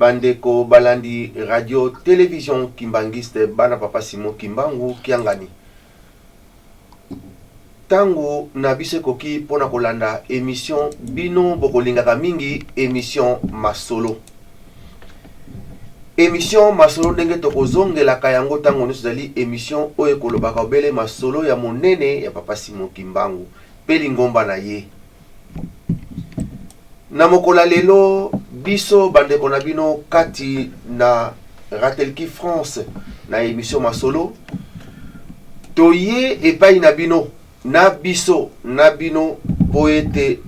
Bandeko balandi radio television kimbanguiste bana papa Simon Kimbangu Kiangani. Tango na biso ekoki pona kolanda emission bino bokolingaka mingi emission masolo. Emission masolo ndenge tokozongelaka yango tango nyonso ezali emission oyo ekolobaka obele masolo ya monene ya papa Simon Kimbangu pe lingomba na ye. Na mokolo ya lelo, biso bandeko na bino kati na Ratelki France na emission Masolo, toye epai na bino na biso na bino mpo ete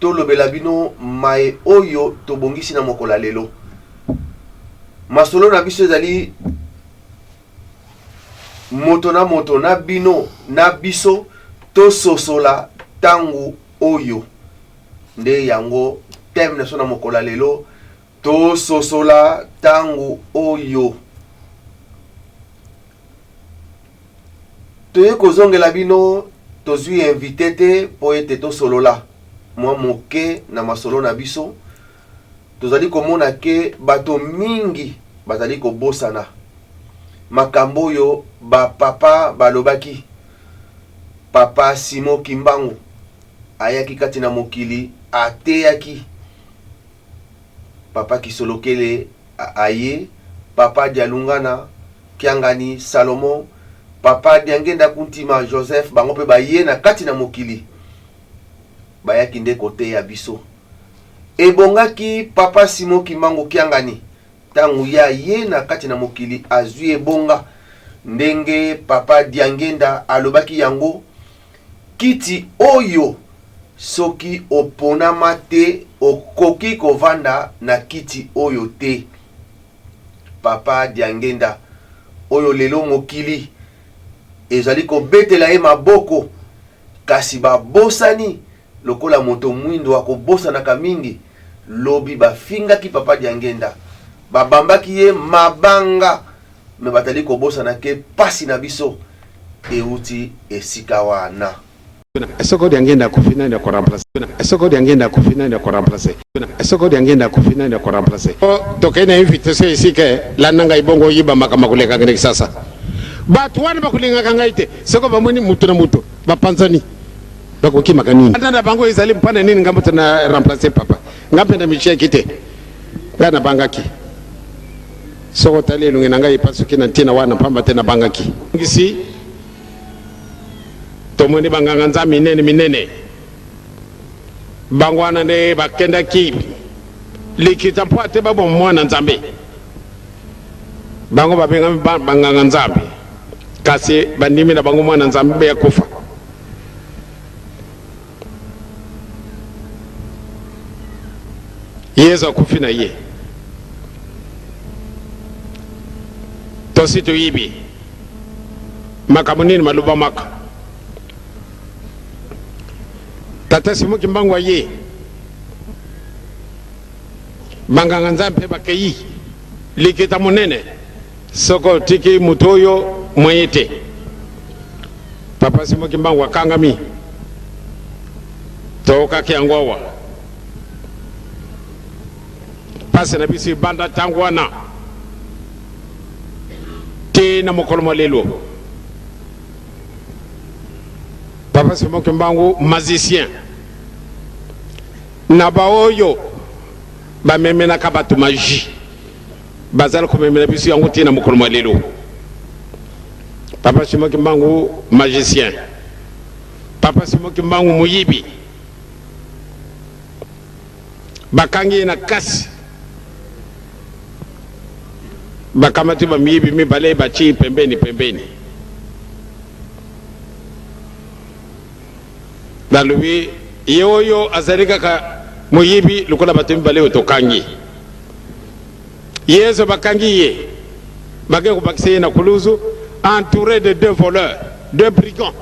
tolobela bino maye oyo tobongisi na mokolo ya lelo. Masolo na biso ezali moto na moto na bino na biso tososola ntango oyo. Nde yango thème na biso na mokolo ya lelo, tososola ntango oyo. Toye kozongela bino, tozwi invité te mpo ete tosolola mwa moke na masolo na biso. Tozali komona ke bato mingi bazali kobosana makambo oyo ba papa balobaki. Papa Simon Kimbangu ayaki kati na mokili ateyaki. Papa Kisolokele aye, Papa Dialungana, Kiangani, Salomon, Papa Diangenda Kuntima, Joseph, bango pe baye na kati na mokili bayaki nde koteya biso. Ebongaki Papa Simon Kimbangu Kiangani tango ye aye na kati na mokili azui ebonga ndenge Papa Diangenda alobaki yango, kiti oyo soki oponama te okoki kovanda na kiti oyo te. Papa Diangenda oyo lelo mokili ezali kobetela ye maboko kasi babosani Lokola moto mwindo akobosanaka mingi, lobi bafingaki papa Diangenda, babambaki ye mabanga mais batali kobosana ke pasi na biso ewuti esika wana. Soko Diangenda akufi nani ako remplacer? Soko Diangenda akufi nani ako remplacer? Soko Diangenda akufi nani ako remplacer? Tokei na invitation esika landa ngai bongo oyiba makambo koleka kende Kisasa. Bato wana bakolingaka ngai te soko bamoni mutu na mutu bapanzani. Bakokimaka nini? Kanda na bango ezali mpo na nini nga moto na remplacer papa? Nga mpe na mitiaki te. Nga nabangaki. Soki otali elongi na ngai epasuki na ntina wana mpamba te nabangaki. Ngisi tomoni banganga nzambe minene minene bango wana nde bakendaki likita mpo ate baboma mwana nzambe. Bango babengami banganga nzambe kasi bandimi na bango mwana nzambe mpe akufa. Yezu akufi na ye. Tosi toyibi makambo nini malobamaka. Tata Simon Kimbangu aye, banganga nzambe mpe bakei likita monene. Soko otiki moto oyo moyen te. Papa Simon Kimbangu akangami. Toyokaki yango awa. Pasi na biso ebanda tango wana tee na mokolo mwa lelo. Papa Simon Kimbangu magicien na baoyo bamemelaka bato magie. Bazali komemela biso yango tii na mokolo mwa lelo. Papa Simon Kimbangu magicien, Papa Simon Kimbangu moyibi, bakangi ye na kasi, bakamati ba miyibi mibale batii pembeni pembeni, balobi ye oyo azali kaka moyibi lokola bato mibale oyo tokangi. Yesu bakangi ye, bake kobakisa ye na kuluzu, entouré de deux voleurs, deux brigands.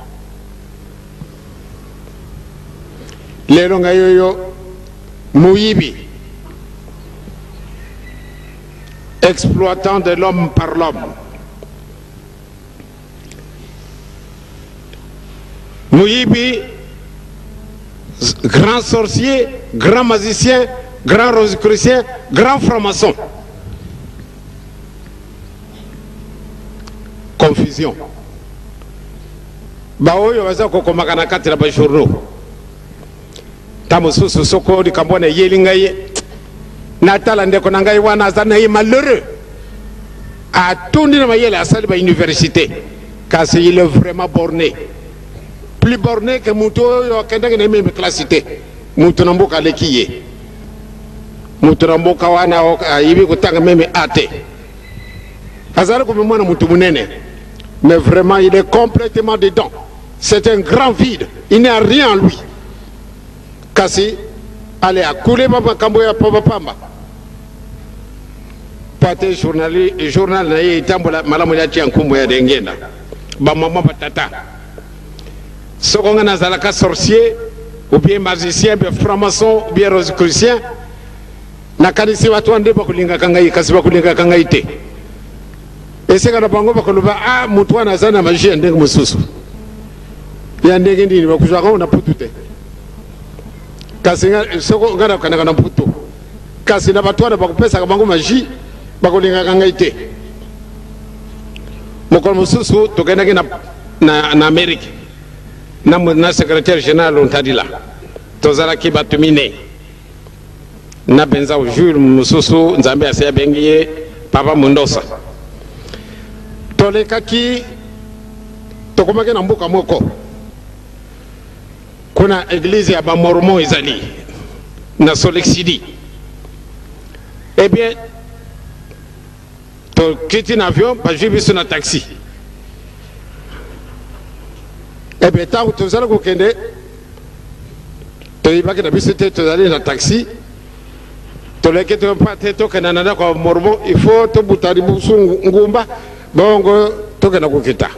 Lelo ngai oyo moyibi, exploitant de l'homme par l'homme, moyibi, grand sorcier, grand magicien. grand rosicrucien, grand franc-maçon. Confusion. Baoyo baza kokomaka na kati na ba journaux. Ta mosusu soko likambo wana eyeli ngai, natala ndeko na ngai wana aza na ye malheureux, atondi na mayele, asali ba université, kasi il est vraiment borné, plus borné que moto oyo akendaki na ye meme classe te. Moto na mboka aleki ye, moto na mboka wana ayebi kotanga meme a te, azali komemwana moto monene, mais vraiment il est complètement dedans. C'est un grand vide, il n'y a rien en lui. Kasi ale akule ba makambo ya pamba pamba po te journal, journal na ye etambola malamu, ya tia nkumbu ya Dengenda. Bamama, batata, soko nga nazalaka sorcier ou bien magicien, bien franc-maçon ou bien rosicrucien, nakanisi bato wana nde bakolingaka ngai, kasi bakolingaka ngai te. Esika na bango bakoloba: "A, moto wana aza na magie ya ndenge mosusu." Ya ndenge nini? Bakozwaka ngo na putu te. Kasi soko ngai nakokendaka na mputu, kasi na bato wana bakopesaka bango magie, bakolingaka ngai te. Mokolo mosusu tokendaki na Amérique na secrétaire général Ontadila. Tozalaki bato minei na mpenza jour mosusu, Nzambe asi abengi ye, Papa Mundosa. Tolekaki, tokomaki na mboka moko kuna, église ya bamormon ezali na Salt Lake City. Eh bien, tokiti na avion, bazwi biso na taxi. Eh bien, ntango tozali kokende, toyebaki na biso te, tozali na taxi, toleki mpa te, tokenda na ndako ya mormon, il faut tobuta libusu ngumba, bongo tokenda kokita,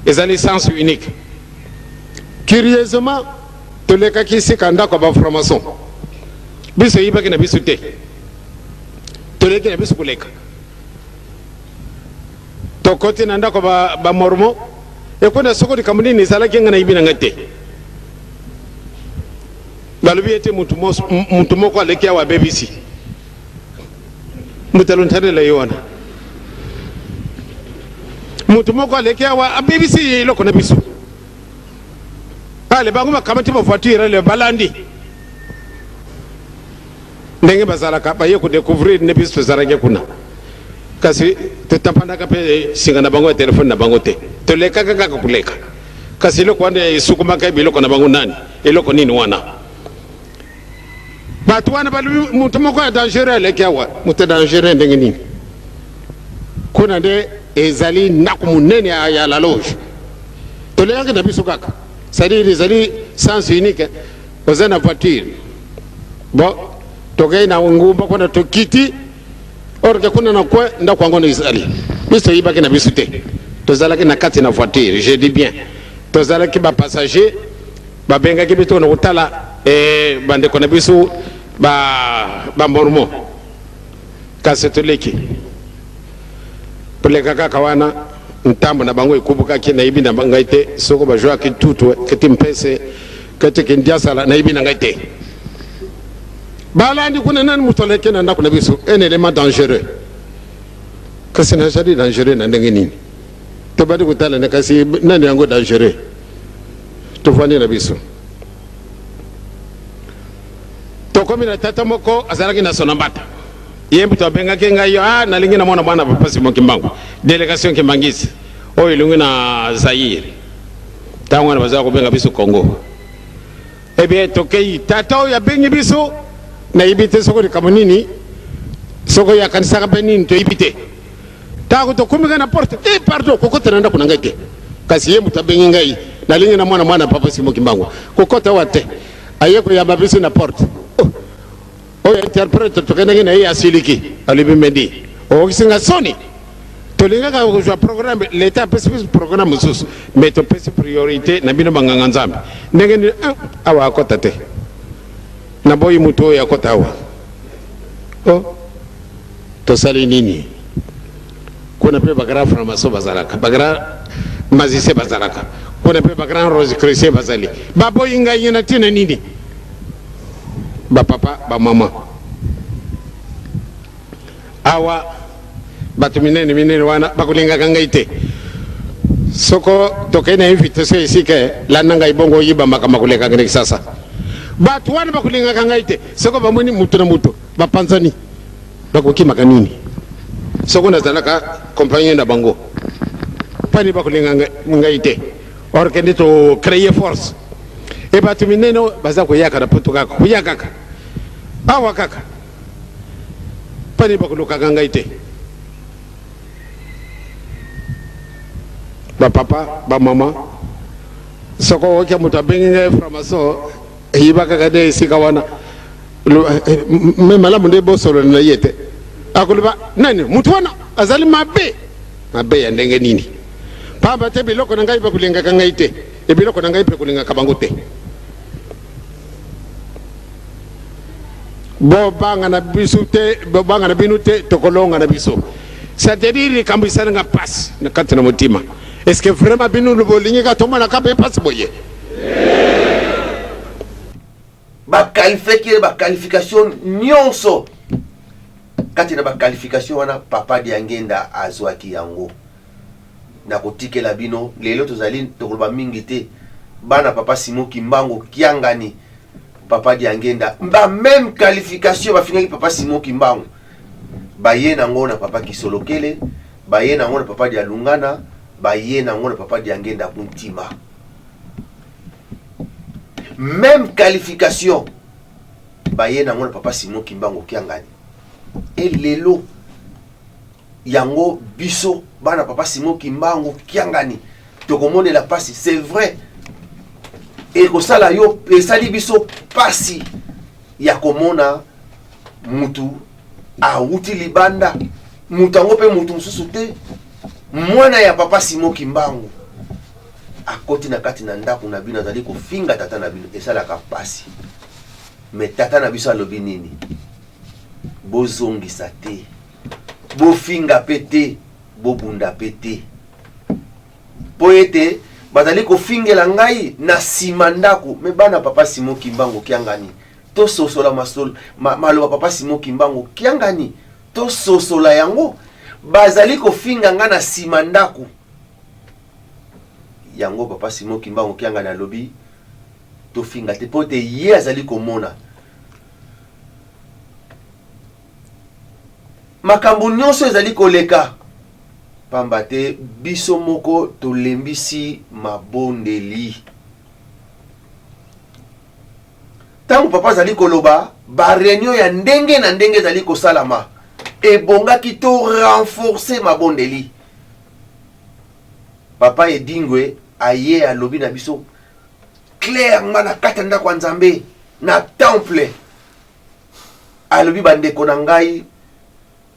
ezali sens unique. Curieusement, tolekaki sika ndako ya bafranc-maçon. Biso eyibaki na biso te, toleki na biso koleka, tokoti na ndako bamormon. Ekona soko likambo nini ezalaki, nga nayebi na ngai te. Balobi ete mutu moko aleki awa, abebisi. Moto alontanela ye wana, mutu moko aleki awa, abebisi eloko na biso. Ale, bango bakamati bavoiture, ale balandi ndenge bazalaka, baye kodécouvrir nde biso tozalaki kuna. Kasi totampandaka mpe singa na bango ya telefone na bango te, tolekaka kaka koleka. Kasi eloko wana esukumaka biloko na bango nani, eloko nini wana? Bato wana balobi moto moko ya dangereux aleki awa. Moto ya dangereux ndenge nini? Kuna nde ezali ndako monene ya la loge. Tolekaki na biso kaka, c'est-à-dire ezali sens unique, oza na voiture. Bon, tokei na ngumba kuna, tokiti, or que kuna na coin ndako yango na ezali. Biso toyibaki na biso te, tozalaki na kati na voiture, je dis bien tozalaki bapassager. Babengaki biso na kotala bandeko na biso bamormon. Kasi toleki toleka kaka wana, ntambo na bango ekubukaki. Nayebi na ngai te soko bazwaki tutu keti mpese keti kindiasala, nayebi na ngai te. Balandi kuna, nani moto aleki na ndako na biso? Un élément dangereux. Kasi nazali dangereux na ndenge nini? Tobandi kotala ne, kasi nani yango dangereux? Tovandi na biso, tokomi na tata moko azalaki na Sonambata. Ye moto abengaki ngai: "A, nalingi na mwana mwana Papa Simon Kimbangu, délégation kimbangisi oyo elingi na Zaire." Ntango wana bazala kobenga biso Congo. Eh bien, tokei. Tata oyo abengi biso, nayebi te soko likambo nini, soko oyo akanisaka mpe nini, toyebi te. Ntango tokomika na porte: "E, pardon, kokota na ndako na ngai te." Kasi ye moto abengi ngai: "Nalingi na mwana mwana Papa Simon Kimbangu, kokota awa te." Aye koyamba biso na porte. Oh, oyo interprète tokendaki na ye asiliki, alobi: "Medi, okokisinga soni. Tolingaka kozwa programme, leta apesi biso programme mosusu, mais topesi priorité na bino banganga Nzambe. Ndenge nini awa akɔta te? Naboyi moto oyo akɔta awa." O, tosali nini? Kuna mpe bagrand franc-maçon bazalaka, bagrand magicien bazalaka kuna mpe, bagrand rosicrucien bazali. Baboyi ngai na ntina nini? Bapapa, bamama. Awa bato minene minene wana bakolingaka ngai te. Soko tokei na invitation esika landa ngai bongo oyiba makambo koleka na Kisasa. Bato wana bakolingaka ngai te. Soko bamoni mutu na mutu bapanzani, bakokimaka nini? Soko nazalaka compagnon na bango, pani bakolinga ngai te. Or kende to créer force. E bato minene baza koyaka na poto kaka, koya kaka awa kaka, pani bakolukaka ngai te. Ba papa, ba mama, soko oyoki moto abengi ngai franc-maçon, eyiba kaka nde esika wana. Me malamu nde bosolola na ye te. Akoloba nani moto wana azali mabe. Mabe ya ndenge nini? Pamba te biloko na ngai bakolingaka ngai te, e biloko na ngai mpe kolingaka bango te. Bobanga na biso te, bobanga na bino te, tokolonga na biso. C'est-à-dire likambo esali nga mpasi na kati na motima. Est-ce que vraiment bino bolingi ka tomonaka mpe mpasi boye? Ba qualifiaki ye ba qualification nyonso. Kati na ba qualification wana, Papa Diangenda azwaki yango. Nakotikela bino lelo, tozali tokoloba mingi te. Bana Papa Simon Kimbangu Kiangani, Papa Diangenda, ba même qualification bafingaki Papa Simon Kimbangu, baye nango na Papa Kisolokele, baye nango na Papa Dialungana, baye nango na Papa Diangenda Kuntima. Même qualification baye nango na Papa Simon Kimbangu Kiangani. E lelo yango biso bana Papa Simon Kimbangu Kiangani tokomonela pasi. C'est vrai, ekosala yo, esali biso pasi ya komona mutu awuti libanda, mutu yango mpe mutu mosusu te, mwana ya Papa Simon Kimbangu akoti na kati na ndako na bino, azali kofinga tata na bino. Esalaka pasi. Me tata na biso alobi nini? Bozongisa te, bofinga mpe te, bobunda mpe te, mpo ete bazali kofingela ngai na nsima ndako. Me bana Papa Simon Kimbangu Kiangani, tososola maloba Papa Simon Kimbangu Kiangani, tososola yango. Bazali kofinga ngai na nsima ndako. Yango Papa Simon Kimbangu Kiangani alobi tofinga te, mpo ete ye azali komona makambo nyonso ezali koleka, pamba te biso moko tolembisi mabondeli. Ntango papa azali koloba, ba réunion ya ndenge na ndenge ezali kosalama, ebongaki to renforcer mabondeli. Papa Edingwe aye alobi na biso clairement na kati ya ndako ya Nzambe, na temple, alobi: bandeko na ngai,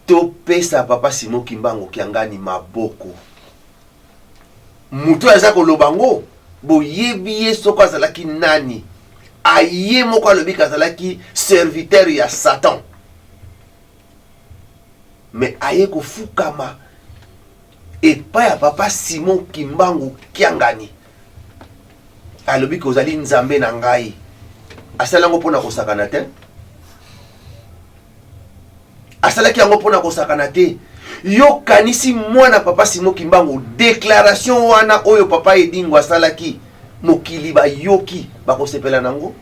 topesa Papa Simon Kimbangu Kiangani maboko. Moto oyo aza koloba ngo, boyebi ye soko azalaki nani? Aye moko alobi kazalaki serviteur ya Satan, me aye kofukama epai ya Papa Simon Kimbangu Kiangani, alobi ke ozali Nzambe na ngai. Asali yango mpona kosakana te, asalaki yango mpona kosakana te. Yokanisi mwana Papa Simon Kimbangu, déclaration wana oyo Papa Edingo asalaki, mokili bayoki, bakosepela nango?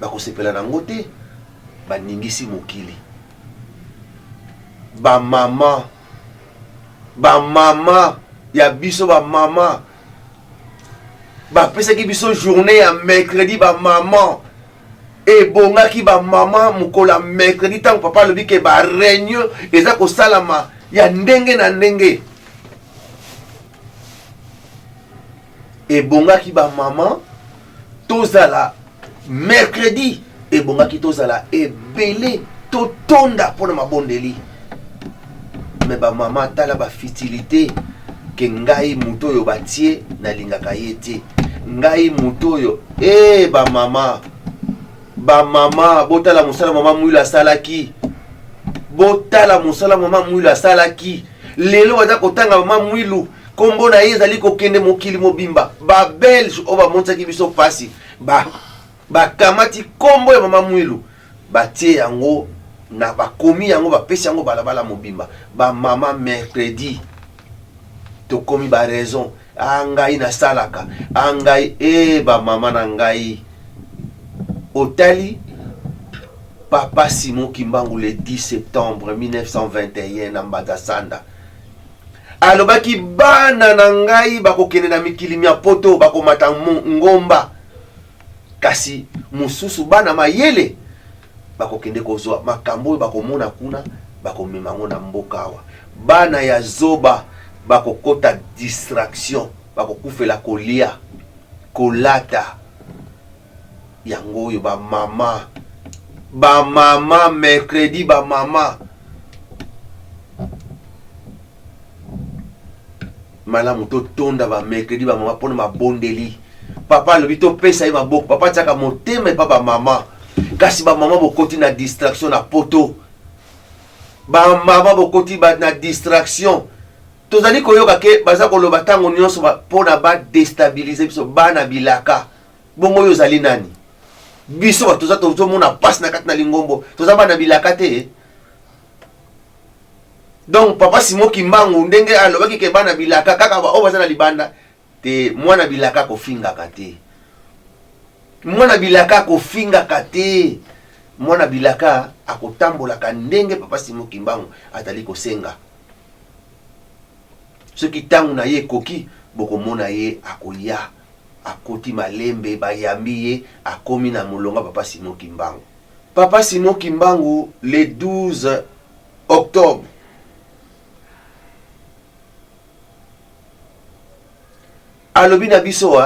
Bakosepela nango te. Baningisi mokili. Bamama, bamama ya biso, bamama bapesaki biso journée ya mercredi. Bamama, ebongaki bamama mokolo ya mercredi, ntango papa alobi ke ba réunion eza kosalama ya ndenge na ndenge, ebongaki bamama tozala mercredi, ebongaki tozala ebele, totonda mpona mabondeli. Me bamama, tala ba futilité ke ngai moto oyo batie nalingaka ye te, ngai moto oyo e. Bamama, bamama, botala mosala mama Mwilu asalaki, botala mosala mama Mwilu asalaki. Lelo baza kotanga mama Mwilu, nkombo na ye ezali kokende mokili mobimba. Ba Belge oyo bamonisaki biso mpasi, bakamati nkombo ya mama Mwilu, batie yango. Na bakomi yango, bapesi yango balabala mobimba. Bamama, mercredi tokomi ba raison. A ngai nasalaka, a ngai e bamama na ngai. Otali Papa Simon Kimbangu le 10 septembre 1921 na Mbanza Sanda, alobaki: bana na ngai bakokende na mikili mya poto, bakomata ngomba, kasi mosusu bana mayele bakokende kozwa makambo oyo bakomona kuna, bakomema yango na mboka awa. Bana ya zoba bakokota distraction, bakokufela kolia, kolata. Yango oyo bamama, bamama, mercredi bamama, malamu totonda bamercredi bamama mpona mabondeli. Papa alobi topesa ye maboko. Papa atiaka motema epa bamama, kasi bamama bokoti na distraction na poto. Bamama bokoti na distraction. Tozali koyoka ke baza koloba ntango nyonso mpona badéstabiliser biso, bana bilaka. Bongo oyo ozali nani? Biso bato toza, tozomona mpasi na kati na lingombo, toza bana bilaka te. Donc Papa Simon Kimbangu, ndenge alobaki ke bana bilaka kaka oyo baza na libanda te. Mwana bilaka akofingaka te, mwana bilaka akofingaka te, mwana bilaka akotambolaka ndenge Papa Simon Kimbangu azali kosenga. Soki ntango na ye ekoki, bokomona ye akoya, akoti malembe, bayambi ye, akomi na molongo Papa Simon Kimbangu. Papa Simon Kimbangu le 12 octobre alobi na biso: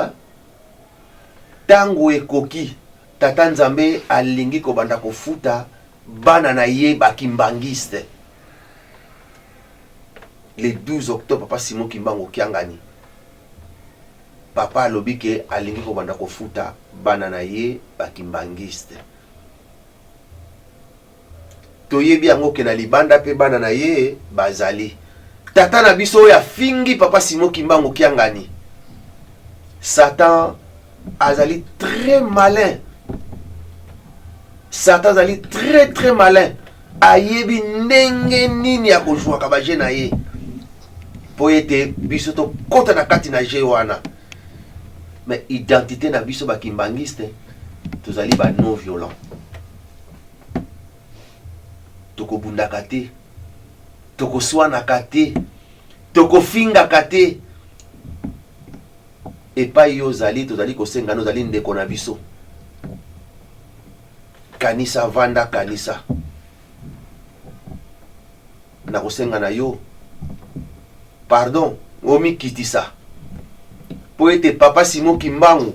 ntango ekoki, Tata Nzambe alingi kobanda kofuta bana na ye bakimbangiste. Le 12 octobre, Papa Simon Kimbangu Kiangani, papa alobi ke alingi kobanda kofuta bana na ye bakimbangiste. Toyebi yango ke na libanda mpe bana na ye bazali. Tata na biso oyo afingi Papa Simon Kimbangu Kiangani, Satan azali très malin. Satan azali très très malin, ayebi ndenge nini akozwaka bajeux na ye mpo ete biso tokɔta na kati na jeu wana. Mais identité na biso bakimbangiste, tozali ba non violent. Tokobundaka te, tokoswanaka te, tokofingaka te. Epai yo ozali, tozali kosenga, ozali ndeko na biso, kanisa, vanda, kanisa. Nakosenga na yo pardon, omikitisa mpo ete Papa Simon Kimbangu,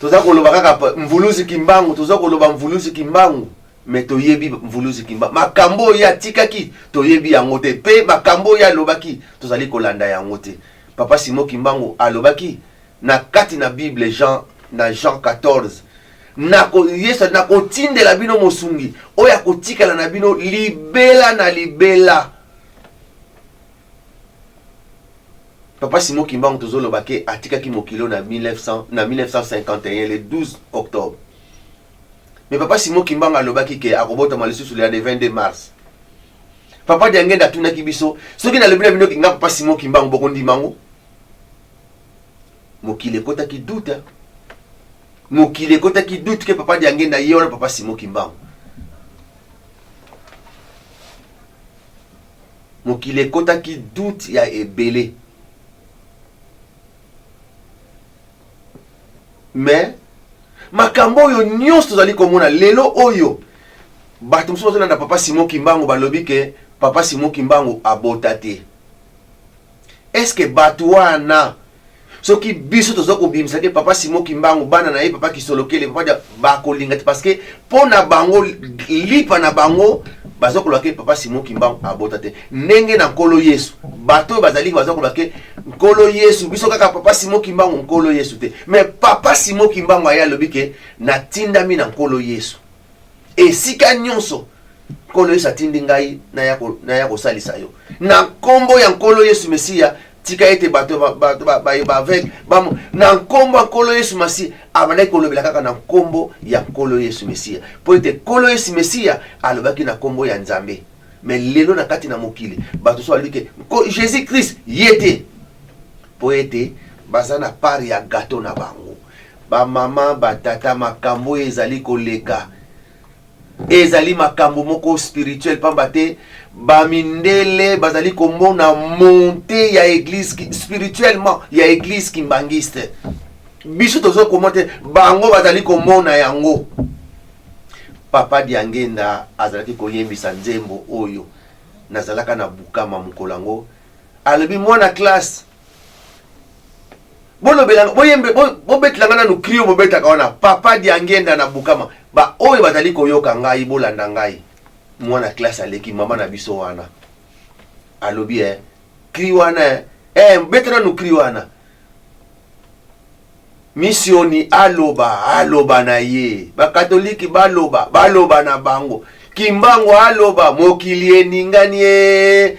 toza koloba kaka Mvuluzi Kimbangu, toza koloba Mvuluzi Kimbangu, mais toyebi Mvuluzi Kimbangu, makambo oyo atikaki toyebi yango te, mpe makambo oyo alobaki tozali kolanda yango te. Papa Simon Kimbangu alobaki na kati na Bible, Jean, na Jean 14, nako Yesu: nakotindela bino mosungi oyo akotikala na bino libela na libela. Papa Simon Kimbangu, tozoloba ke atikaki mokili na 1900, na 1951 le 12 octobre, mais Papa Simon Kimbangu alobaki ke akobotama lisusu le 22 mars. Papa Diangenda atunaki biso: soki nalobi na bino nga Papa Simon Kimbangu, bokondima ngo? Mokili ekotaki doute, mokili ekotaki doute ke Papa Diangenda ye wana Papa Simon Kimbangu. Mokili ekotaki doute ya ebele. Mais makambo oyo nyonso tozali komona lelo oyo, bato mosusu bazolanda Papa Simon Kimbangu, balobi ke Papa Simon Kimbangu abota te. Est-ce bato wana, soki biso toza kobimisa ke Papa Simon Kimbangu, bana na ye, Papa Kisolokele, papa dia, bakolinga te, parce que mpo na bango, lipa na bango, baza koloba ke Papa Simon Kimbangu abota te. Ndenge na Nkolo Yesu, bato oyo bazali baza koloba ke Nkolo Yesu, biso kaka Papa Simon Kimbangu, Nkolo Yesu te. Mais Papa Simon Kimbangu aye alobi ke natindami na Nkolo Yesu. Esika nyonso Nkolo Yesu atindi ngai, naya kosalisa yo na nkombo ya Nkolo Yesu Mesiya. Tika ete bato baaveugle bamo na nkombo ya Nkolo Yesu Masiya. Abandaki kolobela kaka na nkombo ya Nkolo Yesu Mesiya, mpo ete Nkolo Yesu Mesiya alobaki na nkombo ya Nzambe. Mais lelo na kati na mokili, bato so balobi ke Jésus Christ ye te, mpo ete baza na part ya gâteau na bango. Bamama, batata, makambo oyo ezali koleka ezali makambo moko spirituel, pamba te bamindele bazali komona monte ya église spirituellement ya église kimbanguiste. Biso tozo komona te, bango bazali komona yango. Papa Diangenda azalaki koyembisa nzembo oyo nazalaka na Bukama mokolo yango. Alobi, mwana classe, bolobela, boyembe, bobetela ngai nanu cri oyo bobetaka wana, Papa Diangenda na Bukama. Ba oyo bazali koyoka ngai, bolanda ngai. Mwana classe aleki mama na biso wana, alobi cri wana, beta nanu cri wana. Missioni aloba, aloba na ye, bakatoliki baloba, baloba na bango, Kimbangu aloba, mokili eningani ye,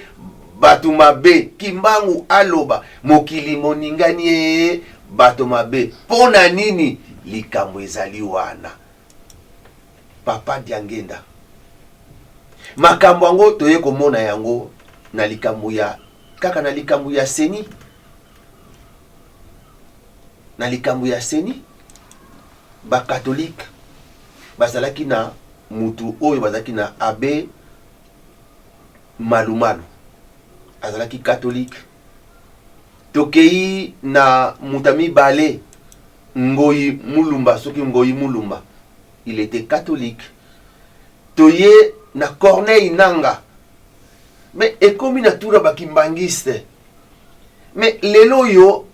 bato mabe. Kimbangu aloba, mokili moningani ye, bato mabe. Mpo na nini likambo ezali wana? Papa Diangenda, makambo yango toye komona yango na likambo ya kaka na likambo ya CENI, na likambo ya CENI, bakatolike bazalaki na mutu oyo bazalaki na abbé Malumalu, azalaki catholique. Tokei na mutu ya mibale, Ngoyi Mulumba, soki Ngoyi Mulumba, il était catholique. Toye na Corneille Nanga, mais ekomi na tour ya bakimbangiste. Mais lelo oyo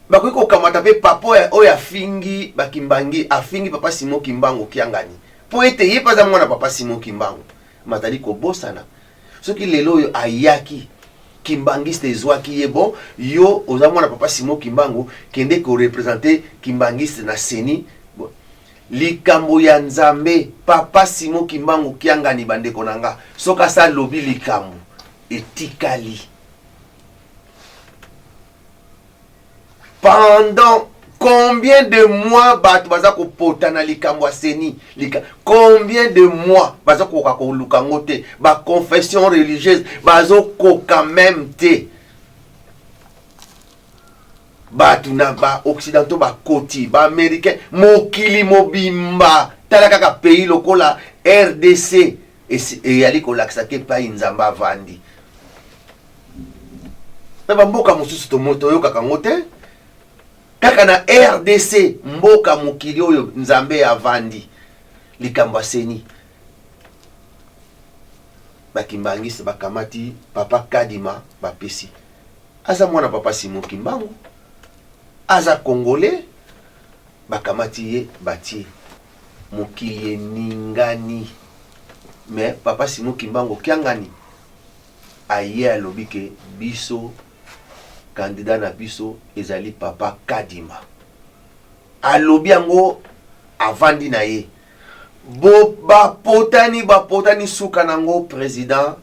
bakoki kokamata mpe papa oyo afingi bakimbangi, afingi Papa Simon Kimbangu Kiangani, mpo ete ye mpe aza mwana Papa Simon Kimbangu. Mazali kobosana, soki lelo oyo ayaki kimbangiste ezwaki ye, bon, yo oza mwana Papa Simon Kimbangu, kende koreprésenter kimbangiste na CENI. Bon, likambo ya Nzambe, Papa Simon Kimbangu Kiangani, bandeko na nga, soki asa alobi likambo, etikali. Pendant combien de mois bato baza kopota na likambo ya CENI? Combien de mois baza kokoka koluka yango te? Baconfession religieuse bazokoka même te. Bato na baoccidentaux bakoti, baaméricain, mokili mobimba. Tala kaka pays lokola RDC, eyali kolakisa ke epai Nzambe avandi. Na bamboka mosusu toyokaka yango te, kaka na RDC, mboka mokili oyo Nzambe avandi. Likambo ya CENI, bakimbangisi bakamati Papa Kadima, bapesi, aza mwana Papa Simon Kimbangu, aza congolais, bakamati ye, batie. Mokili eningani. Mais Papa Simon Kimbangu Kiangani aye, alobi ke biso candidat na biso ezali Papa Kadima. Alobi yango, avandi na ye bo, bapotani, bapotani, suka nango président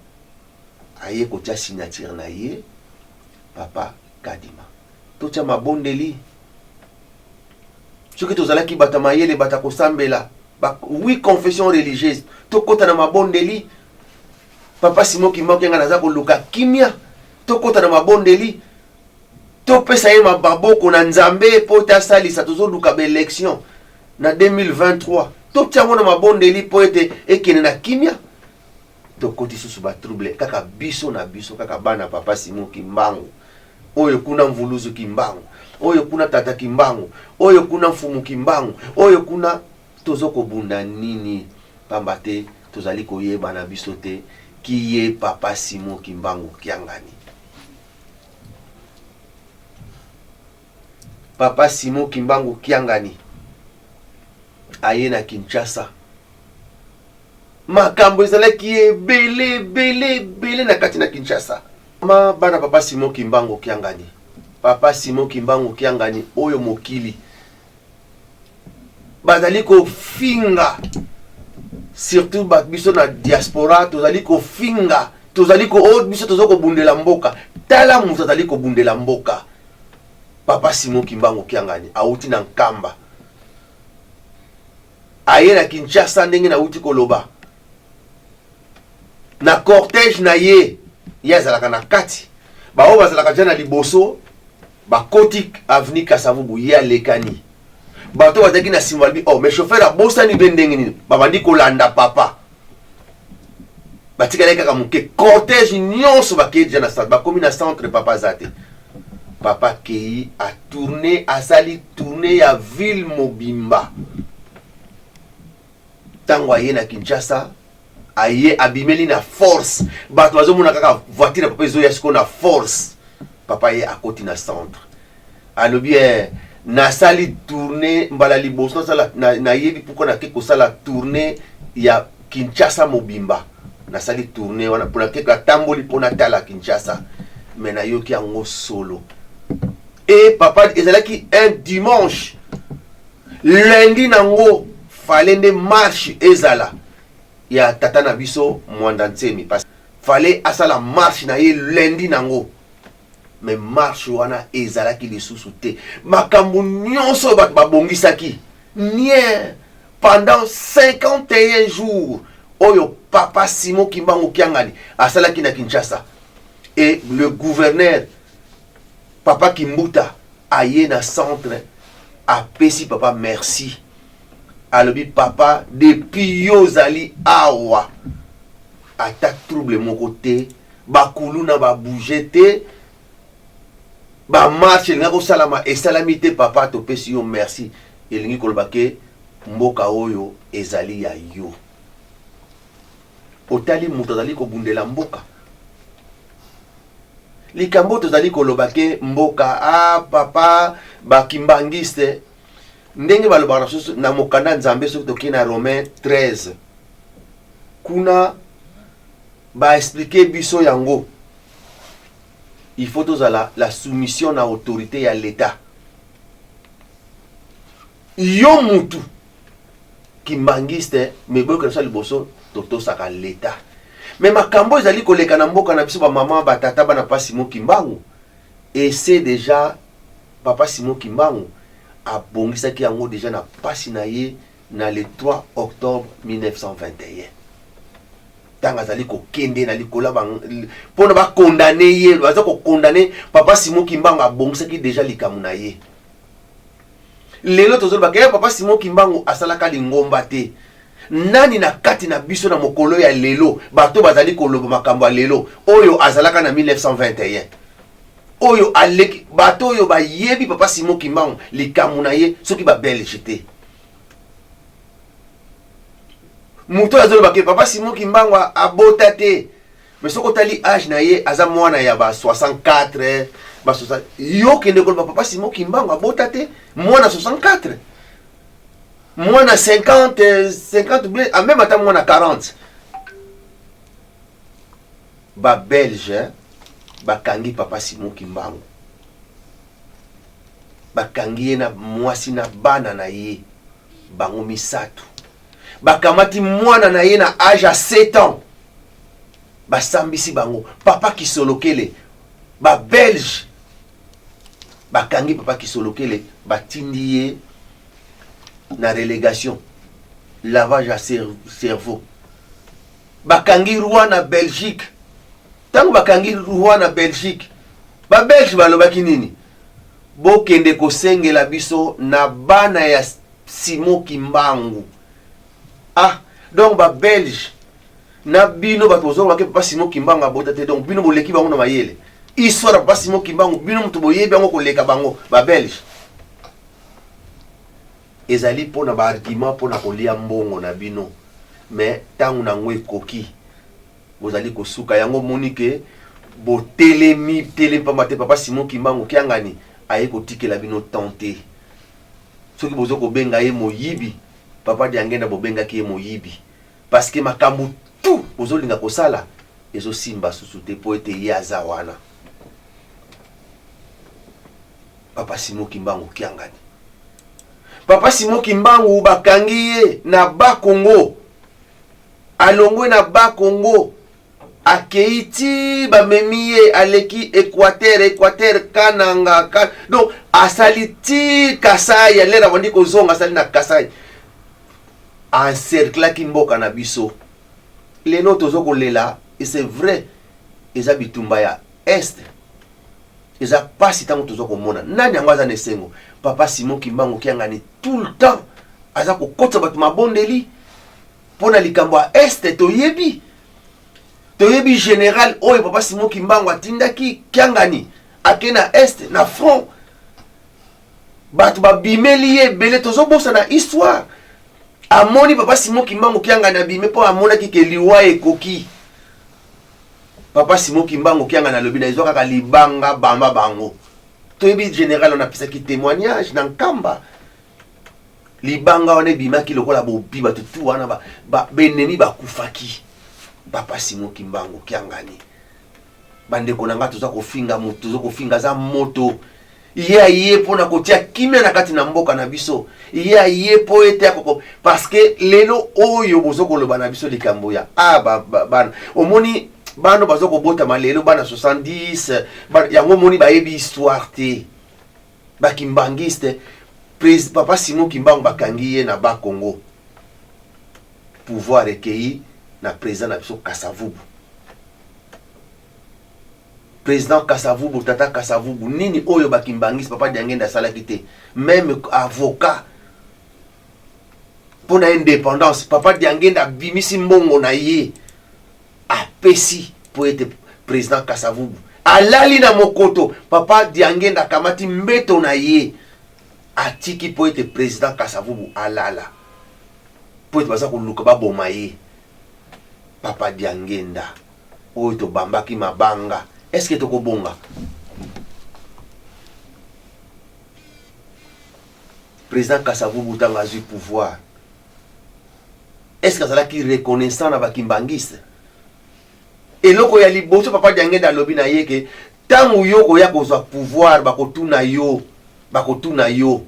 aye kotia signature na ye, Papa Kadima. Totia mabondeli. Soki tozalaki bato ya mayele, bato ya kosambela, oui, confession religieuse, tokɔta na mabondeli. Papa Simon Kimbangu Kiangani aza koluka kimia. Tokɔta na mabondeli, topesa ye maboko na Nzambe mpo te asalisa. Tozoluka baélection na 2023, totia yango na mabondeli mpo ete ekende na kimia. Tokoti susu batrouble kaka biso na biso, kaka bana Papa Simon Kimbangu, oyo kuna Mvuluzu Kimbangu, oyo kuna Tata Kimbangu, oyo kuna Mfumu Kimbangu, oyo kuna. Tozokobunda nini? Pamba te tozali koyeba na biso te ki ye Papa Simon Kimbangu Kiangani. Papa Simon Kimbangu Kiangani aye na Kinshasa, makambo ezalaki ebele ebele ebele na kati na Kinshasa. Ma bana Papa Simon Kimbangu Kiangani, Papa Simon Kimbangu Kiangani oyo mokili bazali kofinga, surtout bato biso na diaspora tozali kofinga, tozali ko oyo biso toza kobundela mboka. Tala moto azali kobundela mboka, Papa Simon Kimbangu Kiangani awuti na Nkamba aye na Kinshasa, ndenge nawuti koloba na cortège na ye, ye azalaka na kati, baoyo bazalaka deja na liboso bakoti avenue Kasavubu, ye alekani, bato bazalaki na nsima balobi: "Oh, mais chauffeur abosani be ndenge nini?" Babandi kolanda papa, batikalaki kaka moke, cortège nyonso bakei deja na centre. Bakomi na centre, papa aza te. Papa akei atourner, asali tournée ya ville mobimba. Ntango aye na Kinshasa, aye abimeli na force, bato bazomona kaka voiture ya papa ezoya sikoyo na force. Papa ye akoti na centre, alobi: eh, nasali tournée mbala liboso nasala, nayebi pourquoi nake kosala tournée ya Kinshasa mobimba. Nasali tournée wana mpona ke natamboli mpo natala Kinshasa, mais nayoki yango solo." E papa, ezalaki un dimanche, lundi nango fallait nde marche ezala ya tata na biso Mwanda Nsemi. Fallait asala marche na ye lundi nango, mais marche wana ezalaki lisusu te. Makambo nyonso oyo bato babongisaki nie pendant 51 jours oyo papa Simon Kimbangu Kiangani asalaki na Kinshasa, et le gouverneur papa Kimbuta aye na centre, apesi papa merci, alobi: "Papa, depuis yo ozali awa, ata trouble moko te, bakuluna babouger te, bamarche elingaki kosalama esalami te. Papa, topesi yo merci. Elingi koloba ke mboka oyo ezali ya yo." Otali moto azali kobundela mboka. Likambo tozali koloba ke mboka a papa bakimbangiste, ndenge balobaka na susu na mokanda Nzambe, soki tokei na Romain 13, kuna baexpliquer biso yango, il faut tozala la soumission na autorité ya l'État. Yo mutu kimbangiste, mais boyoka biso liboso, totosaka l'État. Mais makambo ezali koleka na mboka na biso, bamama, batata, bana papa Simon Kimbangu, ese déjà papa Simon Kimbangu abongisaki yango déjà na pasi na ye na le 3 octobre 1921, ntango azali kokende na likolo mpona bacondamner ye. Baza kocondamner papa Simon Kimbangu, abongisaki déjà likambo na ye. Lelo tozolobaka ye papa Simon Kimbangu asalaka lingomba te. Nani na kati na biso na mokolo ya lelo, bato bazali koloba makambo ya lelo oyo azalaka na 1921, oyo aleki bato oyo bayebi papa Simon Kimbangu, likambo na ye, soki babelge te? Moto oyo azoloba ke papa Simon Kimbangu abota te, mais soki otali age na ye, aza mwana ya ba 64, ba 60. Yo kende koloba papa Simon Kimbangu abota te, mwana 64, mwana 50, 50 bien, même ata mwana 40. Babelge bakangi papa Simon Kimbangu, bakangi ye na mwasi na bana na ye bango misato. Bakamati mwana na ye na age ya 7 ans, basambisi bango. Papa Kisolokele, babelge bakangi papa Kisolokele, batindi ye na relégation, lavage ya cerveau. Bakangi roi na Belgique. Ntango bakangi roi na Belgique, babelge balobaki nini? "Bokende kosengela biso na bana ya Simon Kimbangu." Ah, donc babelge na bino bato bozolobaki papa Simon Kimbangu abota te, donc bino boleki bango na mayele. Histoire ya papa Simon Kimbangu, bino moto boyebi yango koleka bango babelge. Ezali mpona baargument mpona kolia mbongo na bino, mais ntango nango ekoki, bozali kosuka yango. Moni ke botelemi telemi pamba te. Papa Simon Kimbangu Kiangani aye kotikela bino temps te. Soki bozo kobenga ye moyibi, papa Diangenda bobengaki ye moyibi, parce que makambo tu bozolinga kosala ezosimba susu te, mpo ete ye aza wana, papa Simon Kimbangu Kiangani. Papa Simon Kimbangu bakangi ye na Bakongo, alongwe na Bakongo. Akei ti bamemi ye, aleki Equateur, Equateur, Kananga, donc asali ti Kasai. Alere abandi kozonga, asali na Kasai, encerclaki mboka na biso. Lelo tozo kolela, et c'est vrai, eza bitumba ya Est, eza pasi. Ntango toza komona nani yango aza na esengo, Papa Simon Kimbangu Kiangani tout le temps aza kokotisa bato mabondeli mpo na likambo ya Est. Toyebi général oyo Papa Simon Kimbangu atindaki, Kiangani, ake na Est, na front, bato babimeli ye ebele. Tozobosana histoire. Amoni Papa Simon Kimbangu Kiangani abime mpo amonaki ke liwa ekoki. Papa Simon Kimbangu Kiangani alobi na ezwa kaka libanga, bamba bango. Toyebi général wana apesaki témoignage na Nkamba. Libanga wana ebimaki lokola bobi, bato tu wana benemi bakufaki. Papa Simon Kimbangu Kiangani, bandeko na nga, toza kofinga moto, toza kofinga, aza moto. Ye aye mpona kotia kimia na kati na mboka na biso. Ye aye mpo ete akoko, parce que lelo oyo bozo koloba na biso likambo ya bana, omoni bana baza kobotama lelo, bana 70 yango, omoni bayebi histoire te. Bakimbangiste, Papa Simon Kimbangu bakangi ye na Bakongo, pouvoir ekei na président na biso Kasavubu. Président Kasavubu, tata Kasavubu, nini oyo bakimbangisi Papa Diangenda asalaki te? Même avocat mpo na indépendance, Papa Diangenda abimisi mbongo na ye, apesi mpo ete président Kasavubu alali na mokoto. Papa Diangenda akamati mbeto na ye, atiki mpo ete président Kasavubu alala, mpo ete baza koluka baboma ye. Papa Diangenda oyo tobambaki mabanga, est-ce tokobonga? Président Kasavubu, ntango azwi pouvoir, est-ce azalaki reconnaissant na bakimbangiste? Eloko ya liboso Papa Diangenda alobi na ye ke ntango yo koya kozwa pouvoir, bakotuna yo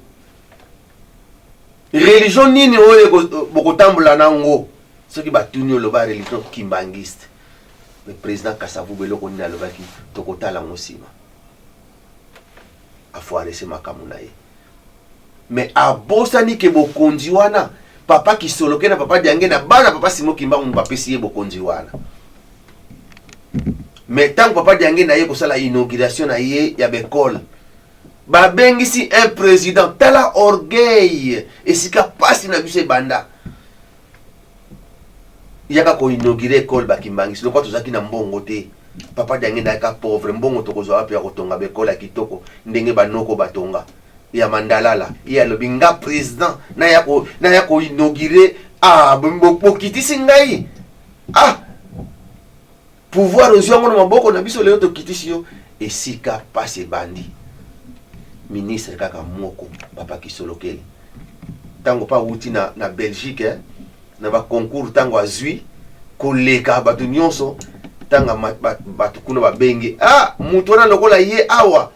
religion nini oyo bokotambola nango. Soki batuni, oloba religion kimbangiste. Mais président Kasavubu, eloko nini alobaki? Tokotala yango nsima. Afoirese makambo na ye, mais abosani ke bokonzi wana, Papa Kisoloke na Papa Diange na bana Papa Simo Kimbangu bapesi ye bokonzi wana. Mais ntango Papa Diange na ye kosala inauguration na ye ya baekole, babengisi un président. Tala orgueil, esika pasi na biso ebanda. Yaka koinaugurer ekole, bakimbangisi lokola tozalaki na mbongo te. Papa Diange nayaka pauvre, mbongo tokozwa wapi ya kotonga baekole ya kitoko ndenge banoko batonga ya mandalala? Ye alobi: "Nga président naya koinaugurer, ah, bokitisi ngai. Ah, pouvoir ozwi yango na maboko na biso, lelo tokitisi yo." Esika pasi ebandi, ministre kaka moko, Papa Kisolokeli, ntango mpe awuti na Belgique, na baconcours, ntango azwi koleka bato nyonso, ntango bato kuna babengi: "Ah, moto wana lokola ye awa,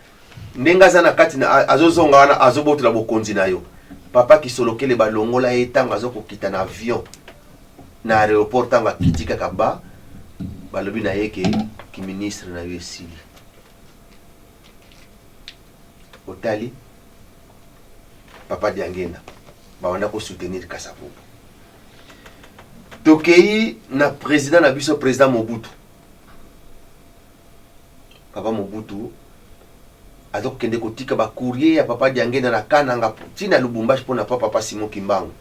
ndenge aza na kati, azozonga wana, azobotola bokonzi na yo." Papa Kisolokele, balongola ye ntango aza kokita na avion na aéroport. Ntango akiti kaka, balobi na ye ke kiministre na yo esili. Otali Papa Diangenda, babanda kosoutenir Kasavubu. Tokei na président na biso, président Mobutu. Papa Mobutu aza kokende kotika bacourrier ya Papa Diangenda na Kananga ntina Lubumbashi mpona Papa Simon Kimbangu.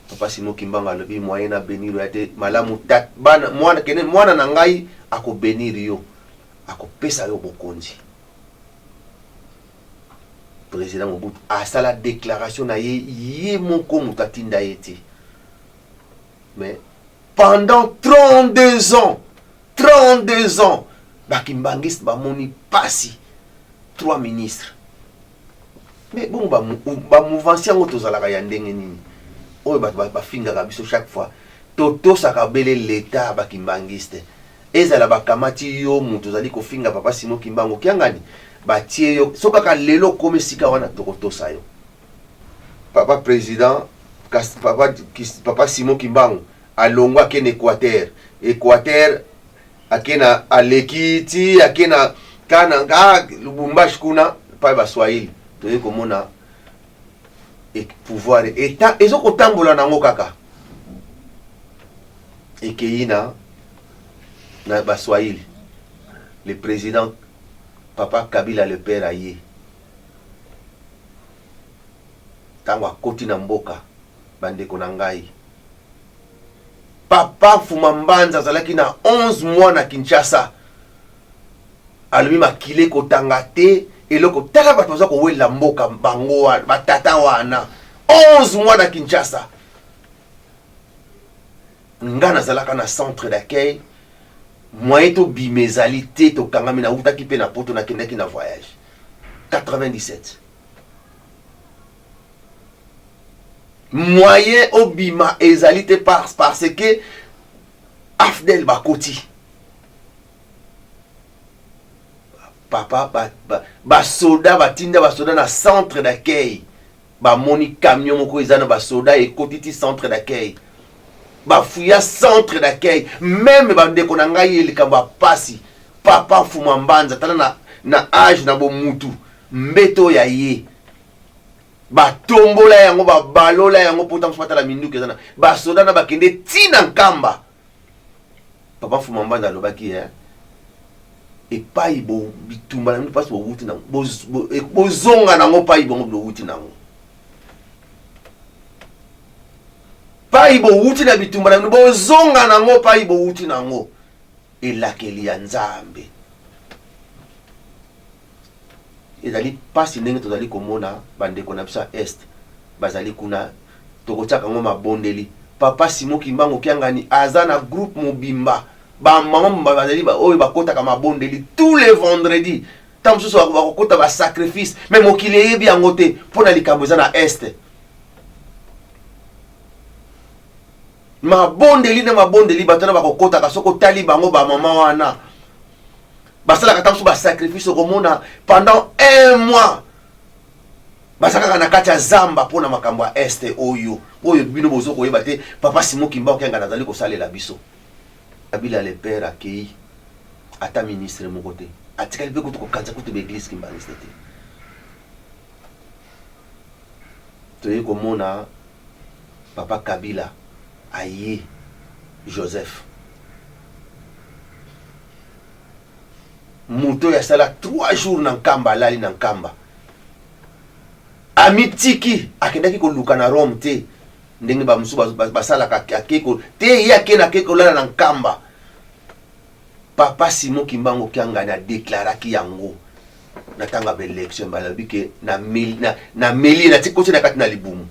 Papa Simon Kimbangu alobi: "Moyen na bénir ya te, malamu bana, mwana, kende, mwana na ngai akobénir yo, akopesa yo bokonzi." Président Mobutu asala déclaration na ye, ye moko, moto atinda ye te. Mais pendant 32 ans, 32 ans, bakimbangiste bamoni pasi, trois ministres. Mais bongo bamouvance yango tozalaka ya ndenge nini oyo bato bafingaka biso chaque fois? Totosaka bele leta. Bakimbangiste, ezala bakamati yo, moto ozali kofinga Papa Simon Kimbangu Kiangani, batie yo so kaka lelo okomi esika wana, tokotosa yo. Papa président papa Simon Kimbangu alongwa, akende Équateur. Équateur. Ake na aleki ti ake na kana ah, Lubumbashi kuna pa baswahili toye komona e, pouvoir eta ezokotambola nango kaka ekei na na baswahili. Le président papa Kabila le père aye, ntango akoti na mboka, bandeko na ngai, papa Fuma Mbanza azalaki na 11 mois na Kinshasa. Alobi makila ekotanga te eloko. Tala bato baza kowelela mboka bango wana, batata wana 11 mois na Kinshasa. Nga nazalaka na centre d'accueil, moyen tobima ezali te, tokangami. Nawutaki mpe na Poto, nakendaki na voyage 97. Moyen obima ezali te parce que AFDL bakoti. Papa, basoda batinda basoda na centre d'accueil. Bamoni camion moko eza na basoda, ekoti ti centre d'accueil, bafuya centre d'accueil même. Bandeko na ngai, likambo ya pasi, papa Fuma Mbanza, tala na age na bomutu, mbeto ya ye batombola yango, babalola yango mpo ntango batala minduki eza na basoda na bakende ntina Nkamba. Papa Fuma Mbanza alobaki epai bo bitumba na bino, mpasi bowuti nango, bozonga nango pai bongo bowuti nango, pai bowuti na bitumba na bino, bozonga nango pai bowuti nango. Elakeli ya Nzambe ezali mpasi ndenge tozali komona bandeko na biso ya Est bazali kuna. Tokotiaka yango mabondeli. Papa Simon Kimbangu Kiangani aza na groupe mobimba, bamama bazali oyo bakotaka mabondeli tous les vendredis. Ntango mosusu bakokota basacrifice, mais mokili eyebi yango te mpo na likambo eza na Est. Mabondeli na mabondeli, bato wana bakokotaka. Soki otali bango, bamama wana basalaka ntango mosusu basacrifice, okomona pendant un mois baza kaka na kati ya zamba mpo na makambo ya Est oyo bino bozo koyeba te. Papa Simon Kimbangu Kiangani azali kosalela biso. Kabila le père akei, ata ministre moko te atikali mpe kutu kokanisa kutu baeglise kimbangiste te. Toye komona papa Kabila aye Joseph, moto oyo asala 3 jours na Nkamba, alali na Nkamba, amitiki, akendaki koluka na Rome te ndenge bamosusu basalaka, ake te, ye akende, ake kolala na Nkamba. Papa Simon Kimbangu Kiangani adeklaraki yango na ntango ya baélection, balobi ke na meli nati koti na kati na libumu.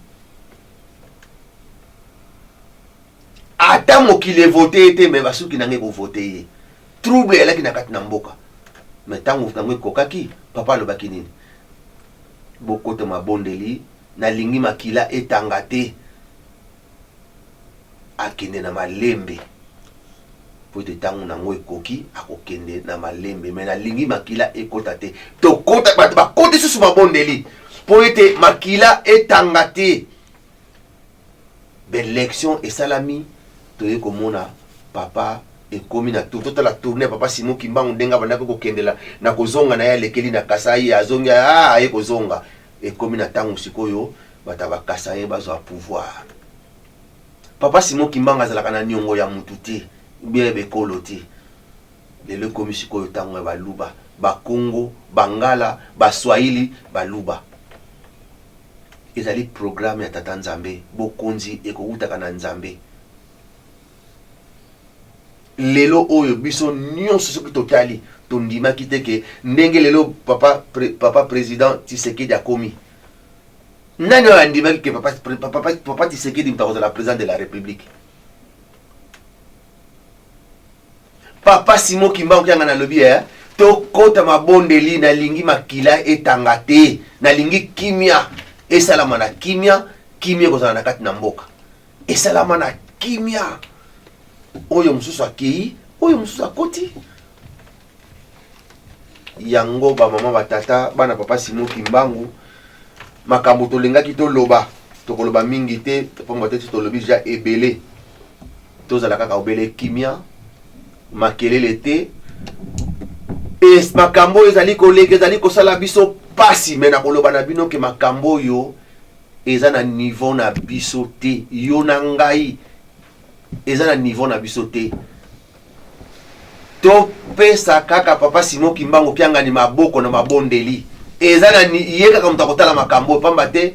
Ata mokili evote ye te, mais basuki na ngai ekovote ye. Trouble eyalaki na kati na mboka, mais ntango yango ekokaki, papa alobaki nini? Bokota mabondeli, nalingi makila etanga te. Akende na malembe po ete ntango nango ekoki, akokende na malembe, mais nalingi makila ekota te. Tokota, bato bakoti susu mabondeli mpo ete makila etanga te. Baélection esalami, toye komona papa ekomi na tour. Totala tournée ya papa Simon Kimbangu ndenge abandaki kokendela na kozonga na ye, alekeli na Kasai, azongi, aye kozonga. Ekomi na ntango sikoyo bato ya bakasai bazwa pouvoir. Papa Simon Kimbangu azalaka na niongo ya mutu te, bien bekolo te. Lelo ekomi sikoyo ntango ya Baluba, Bakongo, Bangala, Baswahili, Baluba. Ezali programme ya Tata Nzambe. Bokonzi ekowutaka na Nzambe. Lelo oyo biso nyonso soki totali, tondimaki te ke ndenge lelo papa président Tshisekedi akomi. Nani oyo andimaki ke papa Tshisekedi moto akozala président de la République? Papa Simon Kimbangu Kiangani nalobi tokota mabondeli, nalingi makila etanga te, nalingi kimia esalama na kimia. Kimia ekozala na kati na mboka, esalama na kimia. Oyo mosusu akei, oyo mosusu akoti. Yango bamama, batata, bana papa Simon Kimbangu, makambo tolingaki toloba, tokoloba mingi te, pamba te ti tolobi ja ebele. Tozala kaka obele kimia. Makelele te. E makambo oyo ezali koleka ezali kosala biso pasi, me nakoloba na bino ke makambo oyo eza na niveau na biso te. Yo na ngai, eza na niveau na biso te. Topesa kaka papa Simon Kimbangu Kiangani maboko na mabondeli. Eza na ye kaka moto akotala makambo oyo, pamba te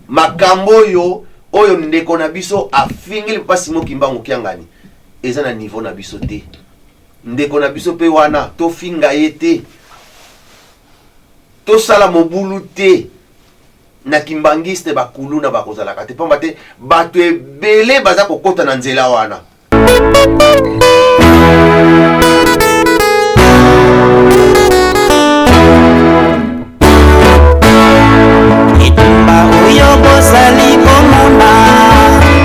makambo oyo oyo ndeko na biso afingeli papa Simon Kimbangu Kiangani eza na niveau na biso te. Ndeko na biso mpe wana tofinga ye te, tosala mobulu te. Na kimbangiste bakuluna bakozalaka te, pamba te bato ebele baza kokota na nzela wana. Etumba oyo bozali komona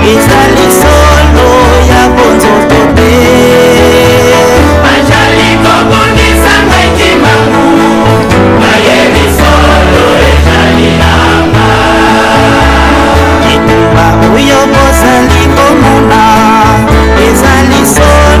ezali solo ya bonzoto te. Bazali kobundisa ngai Kimbangu, nayebi solo ezali nanga. Etumba oyo bozali komona ezali solo.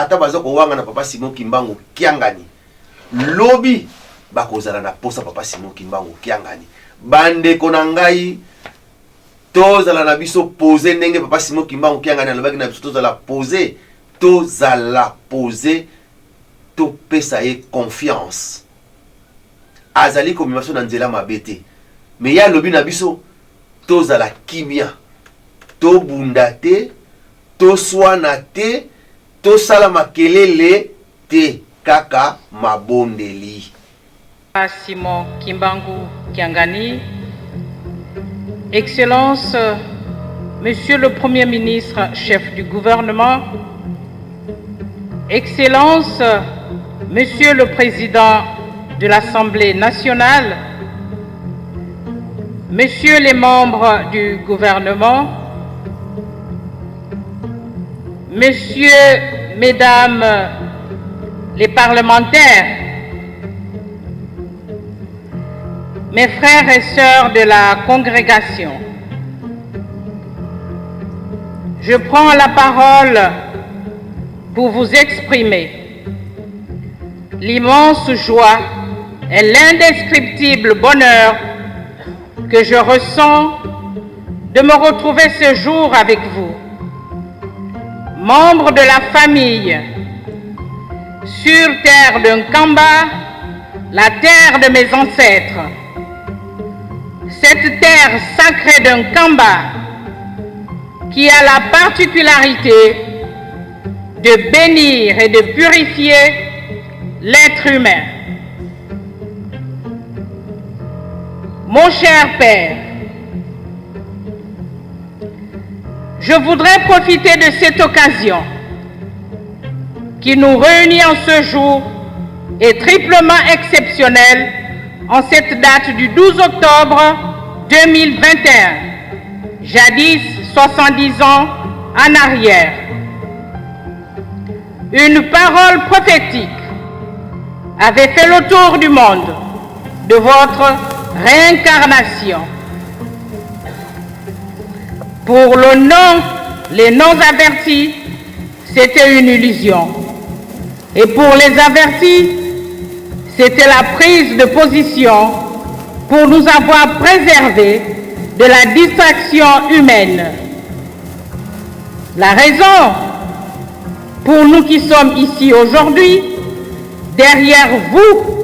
ata baza kowangana papa Simon Kimbangu Kiangani, lobi bakozala na posa papa Simon Kimbangu Kiangani. Bandeko na ngai, tozala na biso pose ndenge papa Simon Kimbangu Kiangani alobaki na biso, tozala pose, tozala pose, topesa ye confiance. Azali komema biso na nzela mabe te, me ye alobi na biso tozala kimia, tobunda te, toswana te, tosala makelele te, kaka mabondeli. Simon Kimbangu Kiangani, Excellence, Monsieur le Premier ministre, chef du gouvernement, Excellence, Monsieur le Président de l'Assemblée nationale, Messieurs les membres du gouvernement, Messieurs, Mesdames les parlementaires, mes frères et sœurs de la congrégation, je prends la parole pour vous exprimer l'immense joie et l'indescriptible bonheur que je ressens de me retrouver ce jour avec vous, membres de la famille, sur terre de Nkamba, la terre de mes ancêtres. Cette terre sacrée de Nkamba, qui a la particularité de bénir et de purifier l'être humain. Mon cher Père, je voudrais profiter de cette occasion qui nous réunit en ce jour et triplement exceptionnel en cette date du 12 octobre 2021, jadis 70 ans en arrière. Une parole prophétique avait fait le tour du monde de votre réincarnation. Pour le non, les non-avertis, c'était une illusion. Et pour les avertis, c'était la prise de position pour nous avoir préservés de la distraction humaine. La raison pour nous qui sommes ici aujourd'hui, derrière vous,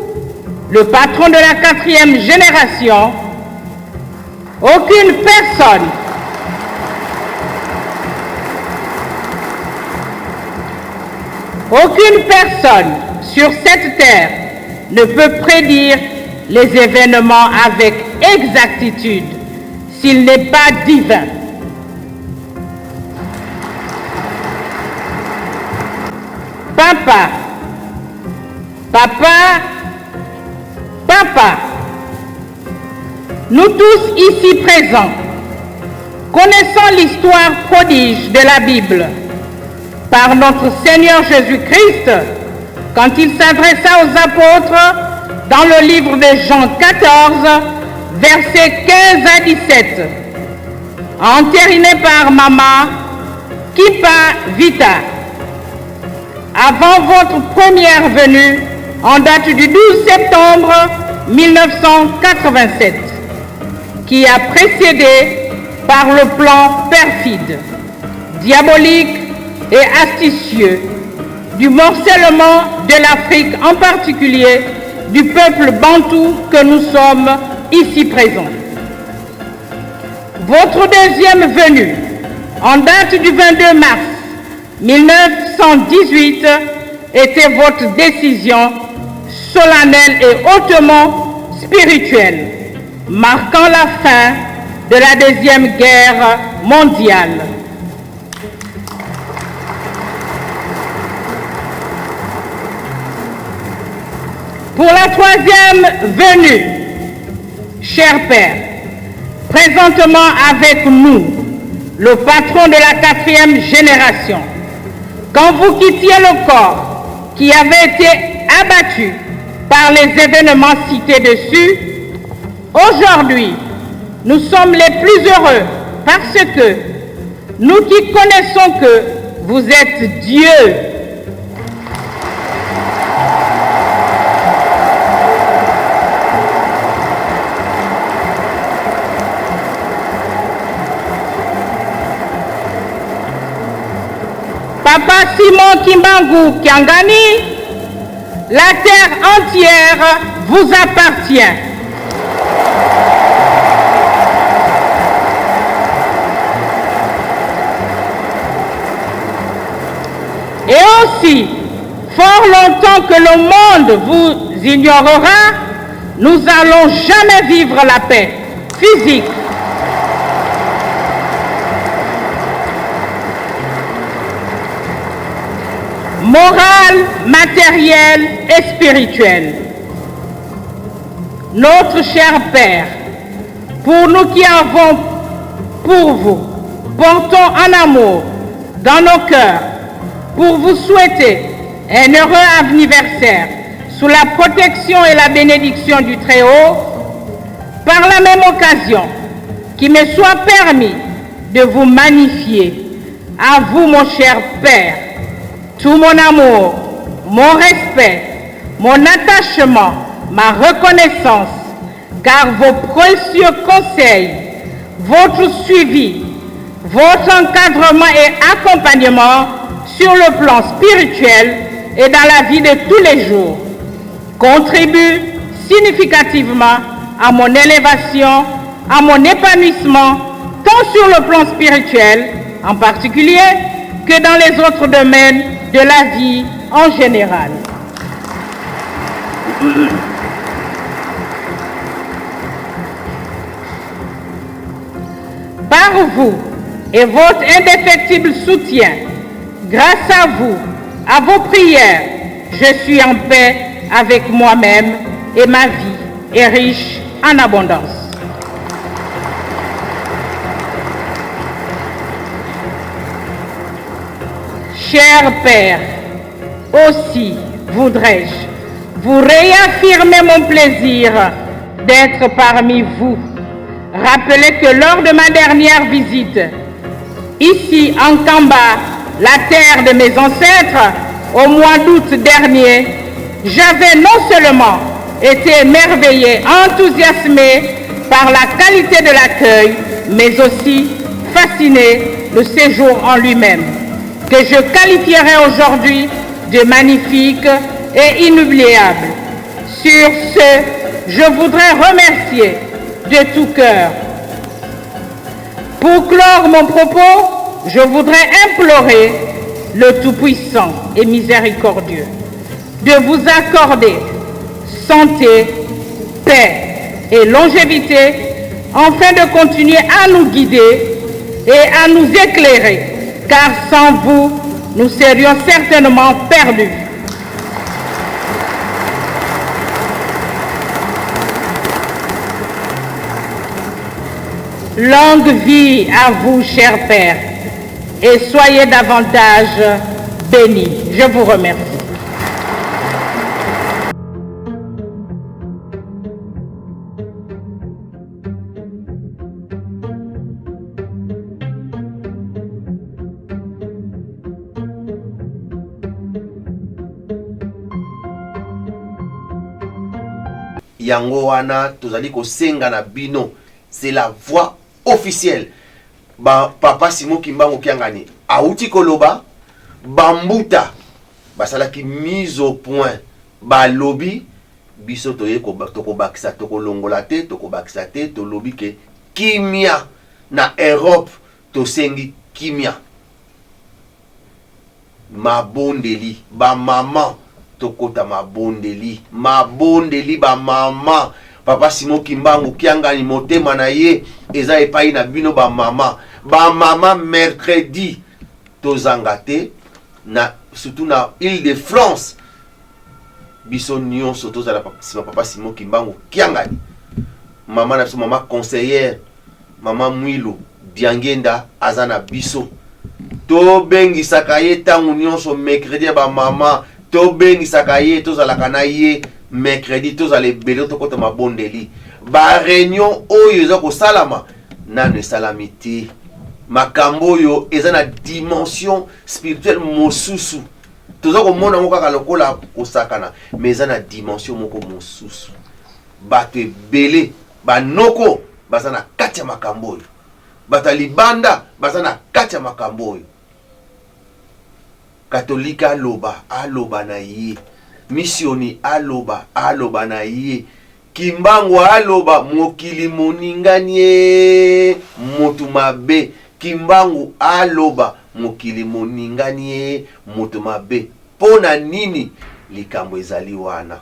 le patron de la 4e génération, aucune personne aucune personne sur cette terre ne peut prédire les événements avec exactitude s'il n'est pas divin. Papa, papa, papa, nous tous ici présents connaissons l'histoire prodige de la Bible par notre Seigneur Jésus-Christ quand il s'adressa aux apôtres dans le livre de Jean 14, versets 15 à 17, entériné par Mama Kimpa Vita. Avant votre première venue, en date du 12 septembre 1987, qui a précédé par le plan perfide, diabolique et astucieux du morcellement de l'Afrique, en particulier du peuple bantou que nous sommes ici présents. Votre deuxième venue, en date du 22 mars 1918, était votre décision solennelle et hautement spirituelle, marquant la fin de la Deuxième Guerre mondiale. Pour la troisième venue, cher Père, présentement avec nous, le patron de la 4e génération, quand vous quittiez le corps qui avait été abattu par les événements cités dessus, aujourd'hui, nous sommes les plus heureux parce que nous qui connaissons que vous êtes Dieu. Papa Simon Kimbangu Kiangani, la terre entière vous appartient. Et aussi, fort longtemps que le monde vous ignorera, nous allons jamais vivre la paix physique. Morale, matérielle et spirituelle. Notre cher Père, pour nous qui avons pour vous, portons un amour dans nos cœurs pour vous souhaiter un heureux anniversaire sous la protection et la bénédiction du Très-Haut, par la même occasion, qu'il me soit permis de vous magnifier, à vous mon cher Père, tout mon amour, mon respect, mon attachement, ma reconnaissance, car vos précieux conseils, votre suivi, votre encadrement et accompagnement sur le plan spirituel et dans la vie de tous les jours contribuent significativement à mon élévation, à mon épanouissement, tant sur le plan spirituel en particulier que dans les autres domaines de la vie en général. Par vous et votre indéfectible soutien, grâce à vous, à vos prières, je suis en paix avec moi-même et ma vie est riche en abondance. Cher Père, aussi voudrais-je vous réaffirmer mon plaisir d'être parmi vous. Rappelez que lors de ma dernière visite, ici en Kamba, la terre de mes ancêtres, au mois d'août dernier, j'avais non seulement été émerveillé, enthousiasmé par la qualité de l'accueil, mais aussi fasciné le séjour en lui-même, que je qualifierais aujourd'hui de magnifique et inoubliable. Sur ce, je voudrais remercier de tout cœur. Pour clore mon propos, je voudrais implorer le Tout-Puissant et Miséricordieux de vous accorder santé, paix et longévité afin de continuer à nous guider et à nous éclairer, car sans vous, nous serions certainement perdus. Longue vie à vous, cher Père, et soyez davantage bénis. Je vous remercie. Yango wana tozali kosenga na bino, c'est la voix officielle. Ba papa Simon Kimbangu Kiangani awuti koloba, ba mbuta basalaki mise au point, balobi biso toye tokobakisa, tokolongola te, tokobakisa te, tolobi ke kimia na Europe, tosengi kimia. Mabondeli ba maman, tokota mabondeli, mabondeli ba maman. Papa Simon Kimbangu Kiangani motema na ye eza epai na bino ba mama. Ba mama mercredi tozanga te na surtout na Ile de France, biso nyonso tozala sima papa Simon Kimbangu Kiangani. Mama na biso, mama conseillère, mama Mwilu Diangenda aza na biso, tobengisaka ye ntango nyonso mercredi ya bamama, tobengisaka ye, tozalaka na ye mercredi, tozala ebele, tokota mabondeli. Ba réunion oyo eza kosalama nano esalami te, makambo oyo eza na dimension spirituelle mosusu, toza komona yango kaka lokola kosakana, mais eza na dimension moko mosusu. Bato ebele, banoko baza na kati ya makambo oyo, bato ya libanda baza na kati ya makambo oyo. Katolike aloba, aloba na ye. Misioni aloba, aloba na ye. Kimbangu aloba mokili moningani ee moto mabe. Kimbangu aloba mokili moningani ee moto mabe. Mpo na nini likambo ezali wana?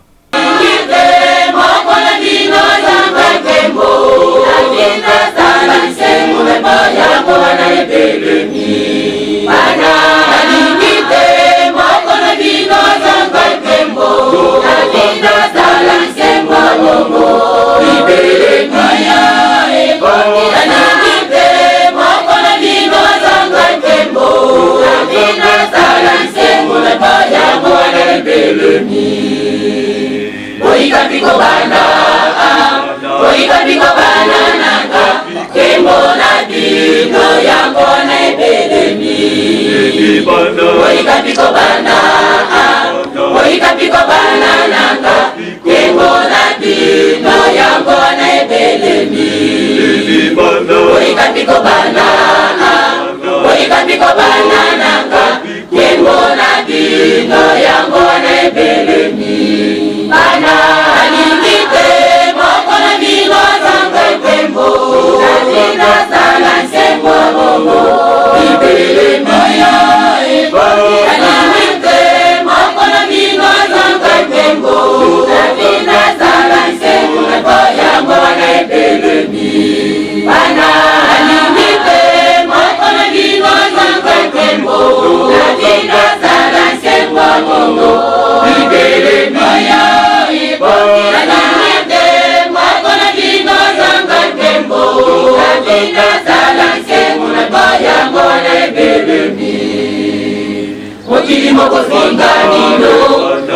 Mokili moko finga bino,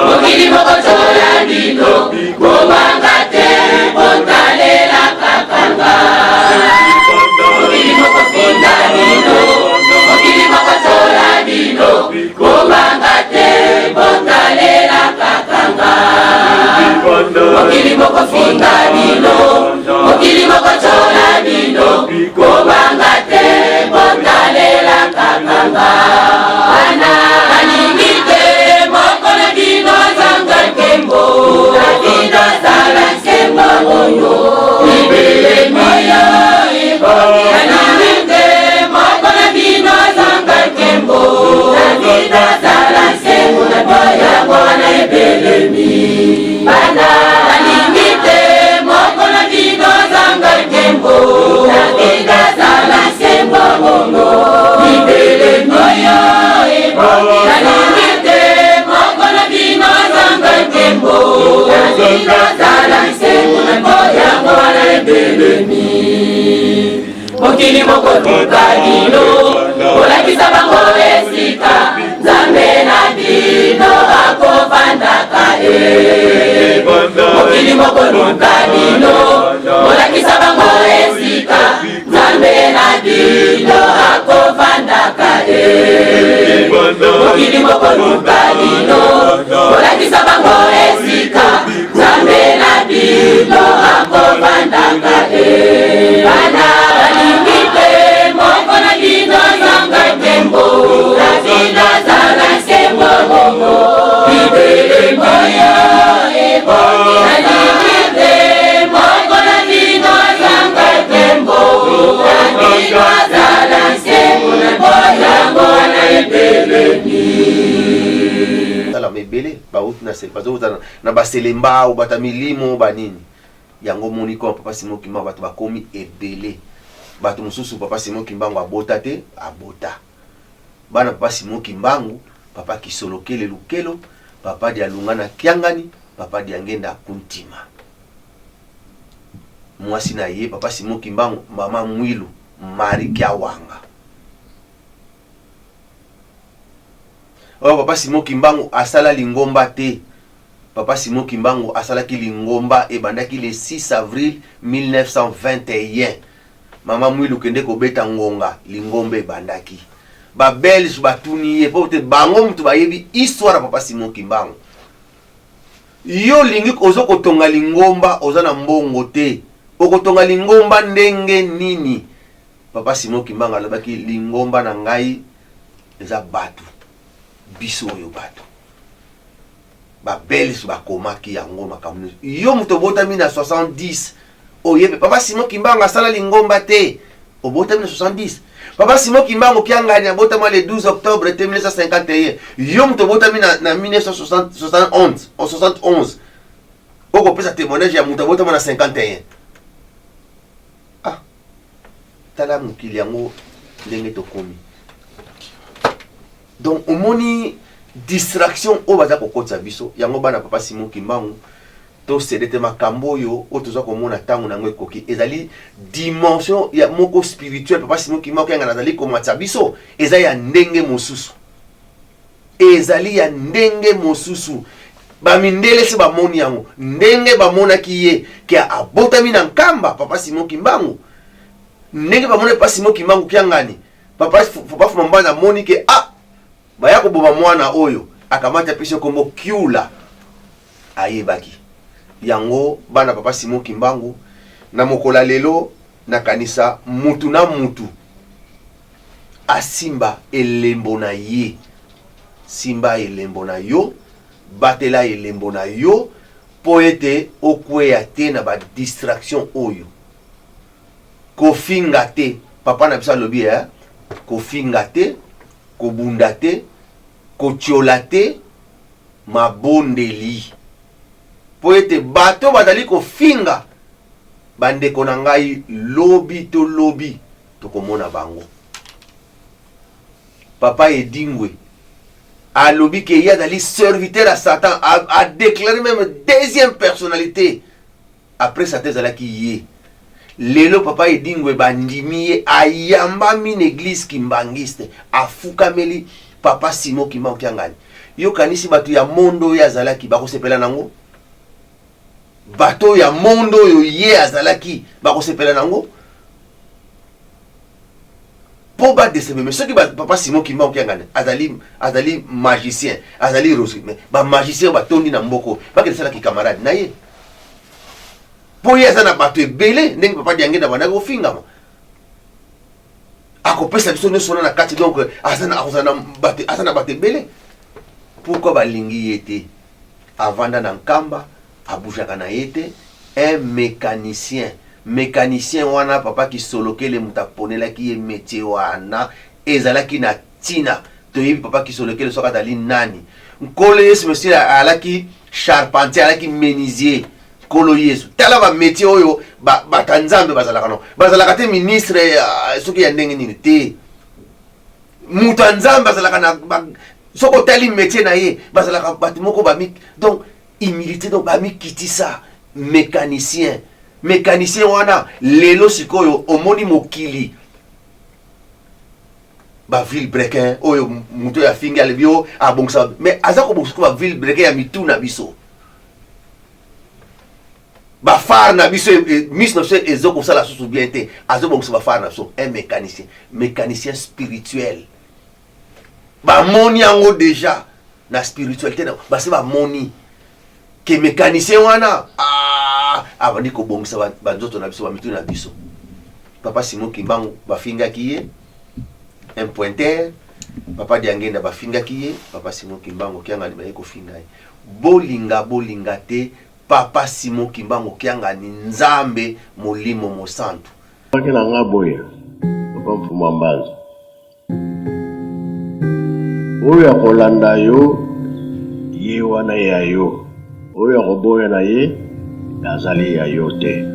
mokili moko tsola bino, kobanga te botalela kakanga. Mokili moko finga bino, mokili moko tsola bino, kobanga te botalela kakanga. Mokili moko finga bino, mokili moko tsola bino, kobanga te botalela kakanga. Bana balingi te moko na bino azanga nkembo, na bino azala nkembo oyo libelemi oyo ebongi. Balingi te moko na bino azanga nkembo, na bino azala nkembo na yango wana ebelemi. Bana balingi te moko na bino azanga nkembo, na bino azala nkembo oyo libelemi oyo ebongi. Balingi te moko na bino azanga nkembo, na bino azala nkembo na yango wana ebelemi. Mokili moko luka bino, kolakisa bango esika Nzambe na bino akofandaka e. Mokili moko luka bino, kolakisa bango esika Nzambe na bino akofandaka e. Mokili moko luka bino, kolakisa bango esika Nzambe na bino akofandaka e. Bana balingi te moko na bino azanga nkembo, na bino azala nkembo bongo libelemi oyo ebongi. Balingi te moko na bino azanga nkembo, na bino azala nkembo yango wana ebelemi. Talama ebele bauti na bazouta na baselembao bata milimo banini yango omoni koma papa Simon Kimbangu bato bakomi ebele bato mosusu papa Simon Kimbangu abota te abota bana papa Simon Kimbangu papa Kisolokele Lukelo papa Dialungana Kiangani papa Diangenda Kuntima mwasi na ye papa Simon Kimbangu mama Mwilu Marie Kiawanga oyo papa Simon Kimbangu asala lingomba te. Papa Simon Kimbangu asalaki lingomba ebandaki le 6 avril 1921. Mama Mwilu kende kobeta ngonga, lingomba ebandaki. Ba Belge batuni ye po te bango mutu bayebi histoire ya papa Simon Kimbangu. Yo olingi ozo kotonga lingomba oza na mbongo te, okotonga lingomba ndenge nini? Papa Simon Kimbangu alobaki lingomba na ngai eza batu. Biso oyo bato ba belge bakomaki yango makambo nyonso. Yo moto obotami na 70 oyebi papa Simon Kimbangu asala lingomba te, obotami na 70. Papa Simon Kimbangu Kiangani abotama le 12 octobre te 1951. Yo moto obotami na, na 1971 71 okopesa témoignage ya moto abotama na 51. Ah, tala mokili yango ndenge tokomi. Donc omoni distraction oyo baza kokotisa biso yango. Bana papa Simon Kimbangu, tosede te. Makambo oyo oyo toza komona, ntango na yango ekoki. Ezali dimension ya moko spirituelle. Papa Simon Kimbangu Kiangani azali komatisa biso, eza ya ndenge mosusu, ezali ya ndenge mosusu. Bamindele se bamoni yango ndenge bamonaki ye ke abotami na Nkamba. Papa Simon Kimbangu, ndenge bamonaki papa Simon Kimbangu Kiangani, papa Fuma Mbanza amoni ke ah, baya koboma mwana oyo, akamati apesi nkombo Kiula. Ayebaki yango. Bana papa Simon Kimbangu, na mokolo ya lelo nakanisa mutu na mutu asimba elembo na ye. Simba elembo na yo, batela elembo na yo mpo ete okweya te na badistraction oyo. Kofinga te, papa na biso alobi eh? Kofinga te, kobunda te, kotiola te, mabondeli, mpo ete bato bazali kofinga bandeko na ngai, lobi to lobi tokomona bango. Papa Edingwe alobi ke ye azali serviteur ya Satan, adéclaré même deuxième personnalité après Satan ezalaki ye. Lelo papa Edingwe bandimi ye, ayambami na église kimbangiste, afukameli papa Simon Kimbangu Kiangani. Yokanisi bato ya monde oyo azalaki bakosepela nango? Bato ya monde oyo ye azalaki bakosepela nango mpo badesebe? Mais soki papa Simon Kimbangu Kiangani azali magicien, azali rosé, mais bamagicien batondi na mboko, bakende salaki camarade na ye, mpo ye aza na bato ebele. Ndenge papa Diangenda bandaki kofingama, akopesa biso nyonso wana na kati. Donc aza na bato ebele. Pourquoi balingi ye te? Avanda na Nkamba, abougeaka na ye te, un mécanicien. Mécanicien wana, papa Kisolokele moto aponelaki ye métier wana, ezalaki na ntina. Toyebi papa Kisolokele soki azali nani. Nkolo Yesu Messie alaki charpentier, alaki menuisier. Nkolo Yesu, tala bamétier oyo bato ya Nzambe bazalaka. No, bazalaka te ministre soki ya ndenge nini te. Moto ya Nzambe azalaka na, soki otali métier na ye, bazalaka bato moko bami, donc humilité, donc bamikitisa. Mécanicien, mécanicien wana, lelo sikoyo omoni mokili bavilebrequin oyo moto oyo afingi, alobi oyo abongisa, mais aza kobongisa ko bavilebrequin ya mitu na biso, baphares na biso, miso na biso eza kosala susu bien te, azobongisa baphares na biso. Un mécanicien, mécanicien spirituel. Bamoni yango déjà na spiritualité na basi, bamoni ke mécanicien wana, ah, abandi kobongisa banzoto na biso, bamitu na biso. Papa Simon Kimbangu bafingaki ye un pointeur, papa Diangenda bafingaki ye, papa Simon Kimbangu Kiangani baye kofinga ye. Bolinga bolinga te, papa Simon Kimbangu Kiangani, Nzambe Molimo Mosantu. Baki na nga boye, papa Mfuma Mbanza, oyo akolanda yo, ye wana ya yo, oyo akoboya na ye azali ya yo te.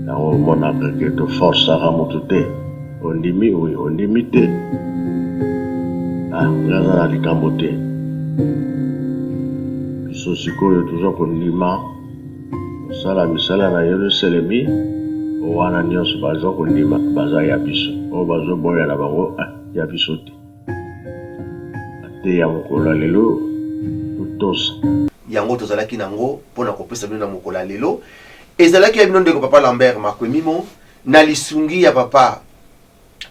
Yango omonaka ke toforsaka motu te. Ondimi oyo, ondimi te, ah, nga aza na likambo te. Biso sikoyo toza kondima kosala misala na Yerusalemi wana. Nyonso baza kondima baza ya biso, oyo bazoboya na bango, ah, ya biso te. Ate ya mokolo ya lelo totosa. Yango tozalaki nango mpona kopesa bino na mokolo ya lelo. Ezalaki ya bino ndeko papa Lambert Makwemimo na lisungi ya papa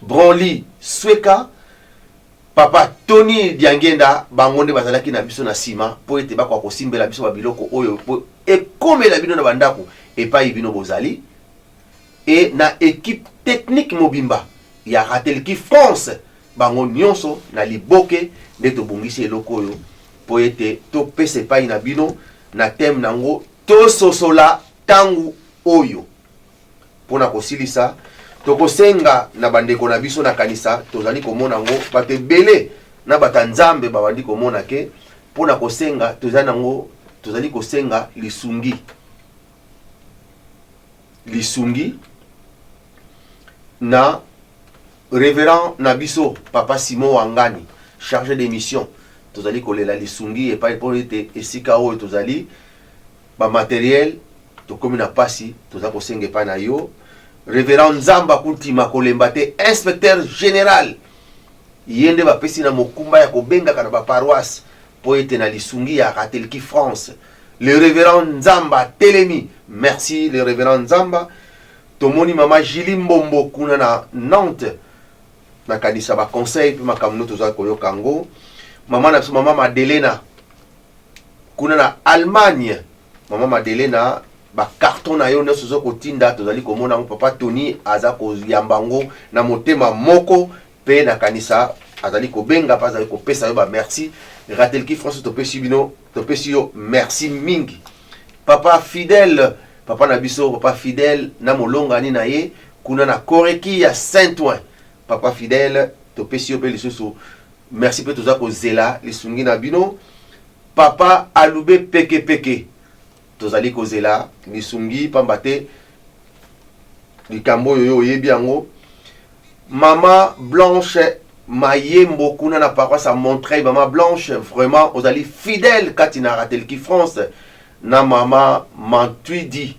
Bronly Sweka, papa Tony Diangenda. Bango nde bazalaki na biso na nsima mpo ete bakoka kosimbela biso babiloko oyo mpo ekomela bino na bandako epai bino bozali, e na équipe technique mobimba ya Ratelki France. Bango nyonso na liboke nde tobongisi eloko oyo mpo ete topesa epai na bino na thème nango tososola tango oyo. Mpo na kosilisa, tokosenga na bandeko na biso, nakanisa tozali komona yango, bato ebele na bato ya Nzambe babandi komona ke mpo na kosenga tozali nango, tozali kosenga lisungi, lisungi na reverend na biso papa Simon Wangani, chargé de mission. Tozali kolela lisungi epai mpo ete esika oyo tozali ba materiel tokomi na pasi, toza kosenga epai na yo reverend Nzamba Kuntima kolemba te, inspecteur general ye nde bapesi na mokumba ya kobengaka na ba paroisse mpo ete na lisungi ya Ratelki France. Le reverend Nzamba telemi, merci le reverend Nzamba. Tomoni mama Julie Mbombo kuna na Nantes, nakanisa ba conseil mpe makambo nde toza koyoka yango. Mama na biso mama Madelena kuna na Allemagne, mama Madelena, ba carton na yo nyonso oza kotinda tozali komona yango. Papa Tony aza koyamba yango na motema moko mpe nakanisa azali kobenga mpe azali kopesa yo ba merci. Ratelki France topesi bino, topesi yo merci mingi. Papa Fidèle, papa na biso papa Fidèle na molongani na ye kuna na Koreki ya Saint-Ouen. Papa Fidèle topesi yo mpe lisusu merci mpe toza kozela lisungi na bino. Papa Alube Peke Peke tozali kozela lisungi pamba te likambo oyo yo oyebi yango. Mama Blanche Mayembo kuna na paroisse ya Montreuil, mama Blanche vraiment ozali fidèle kati na Ratelki France, na mama Mantuidi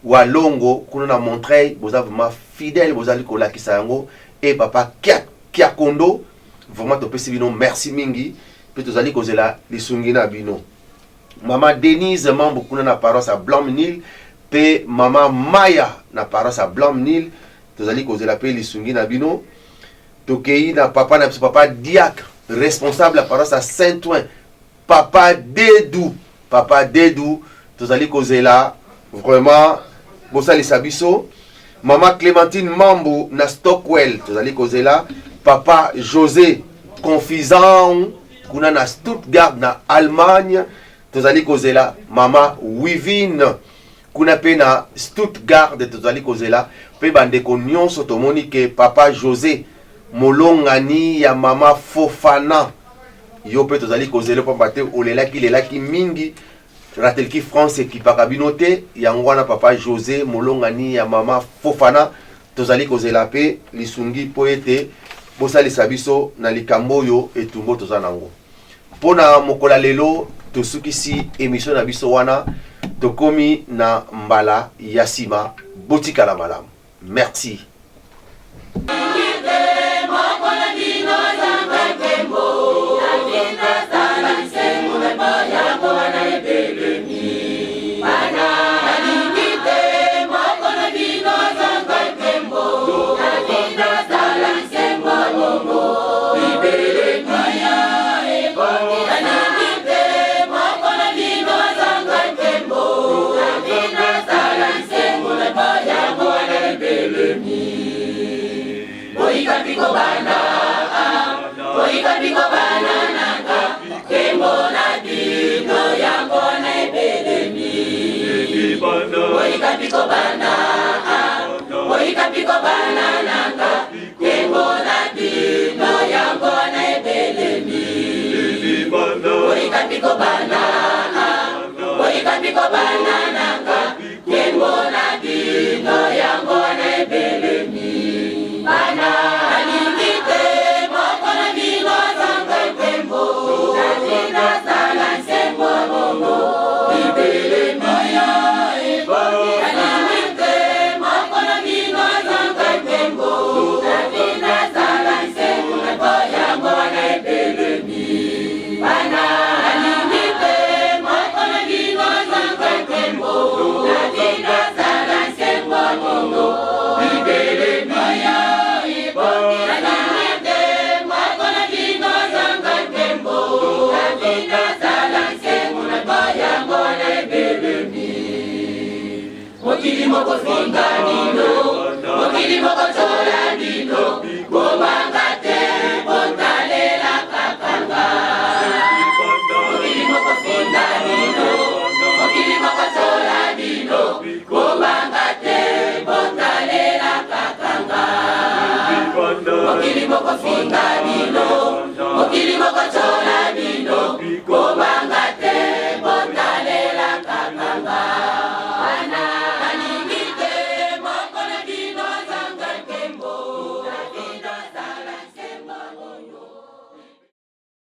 Walongo kuna na Montreuil, boza vraiment fidèle, bozali kolakisa yango. E papa Kia Kiakondo vraiment topesi bino merci mingi pe tozali kozela lisungi na bino. Mama Denise Mambo kuna na paroisse ya Blanc-Mesnil pe mama Maya na paroisse ya Blanc-Mesnil, tozali kozela pe lisungi na bino. Tokei na papa na biso papa Diacre responsable ya paroisse ya Saint-Ouen, papa Dedou, papa Dedou tozali kozela vraiment bosalisa biso. Mama Clémentine Mambu na Stockwell tozali kozela. Papa José Confisant kuna na Stuttgart na Allemagne tozali kozela. Mama Wivine kuna pe na Stuttgart tozali kozela. Pe bandeko nyonso tomoni ke papa José molongani ya mama Fofana, yo pe tozali kozela pamba te olelaki lelaki mingi. Ratelki France ekipaka bino te, yango wana papa José molongani ya mama Fofana tozali kozela pe lisungi po ete bosalisa biso na likambo oyo etumbo toza nango. Mpo na mokolo ya lelo tosukisi emission na biso wana, tokomi na mbala ya sima, botikala malamu. Merci. Mokili moko finga bino, mokili moko tsola bino, kobanga te. Mokili mokofinga bino, mokili moko.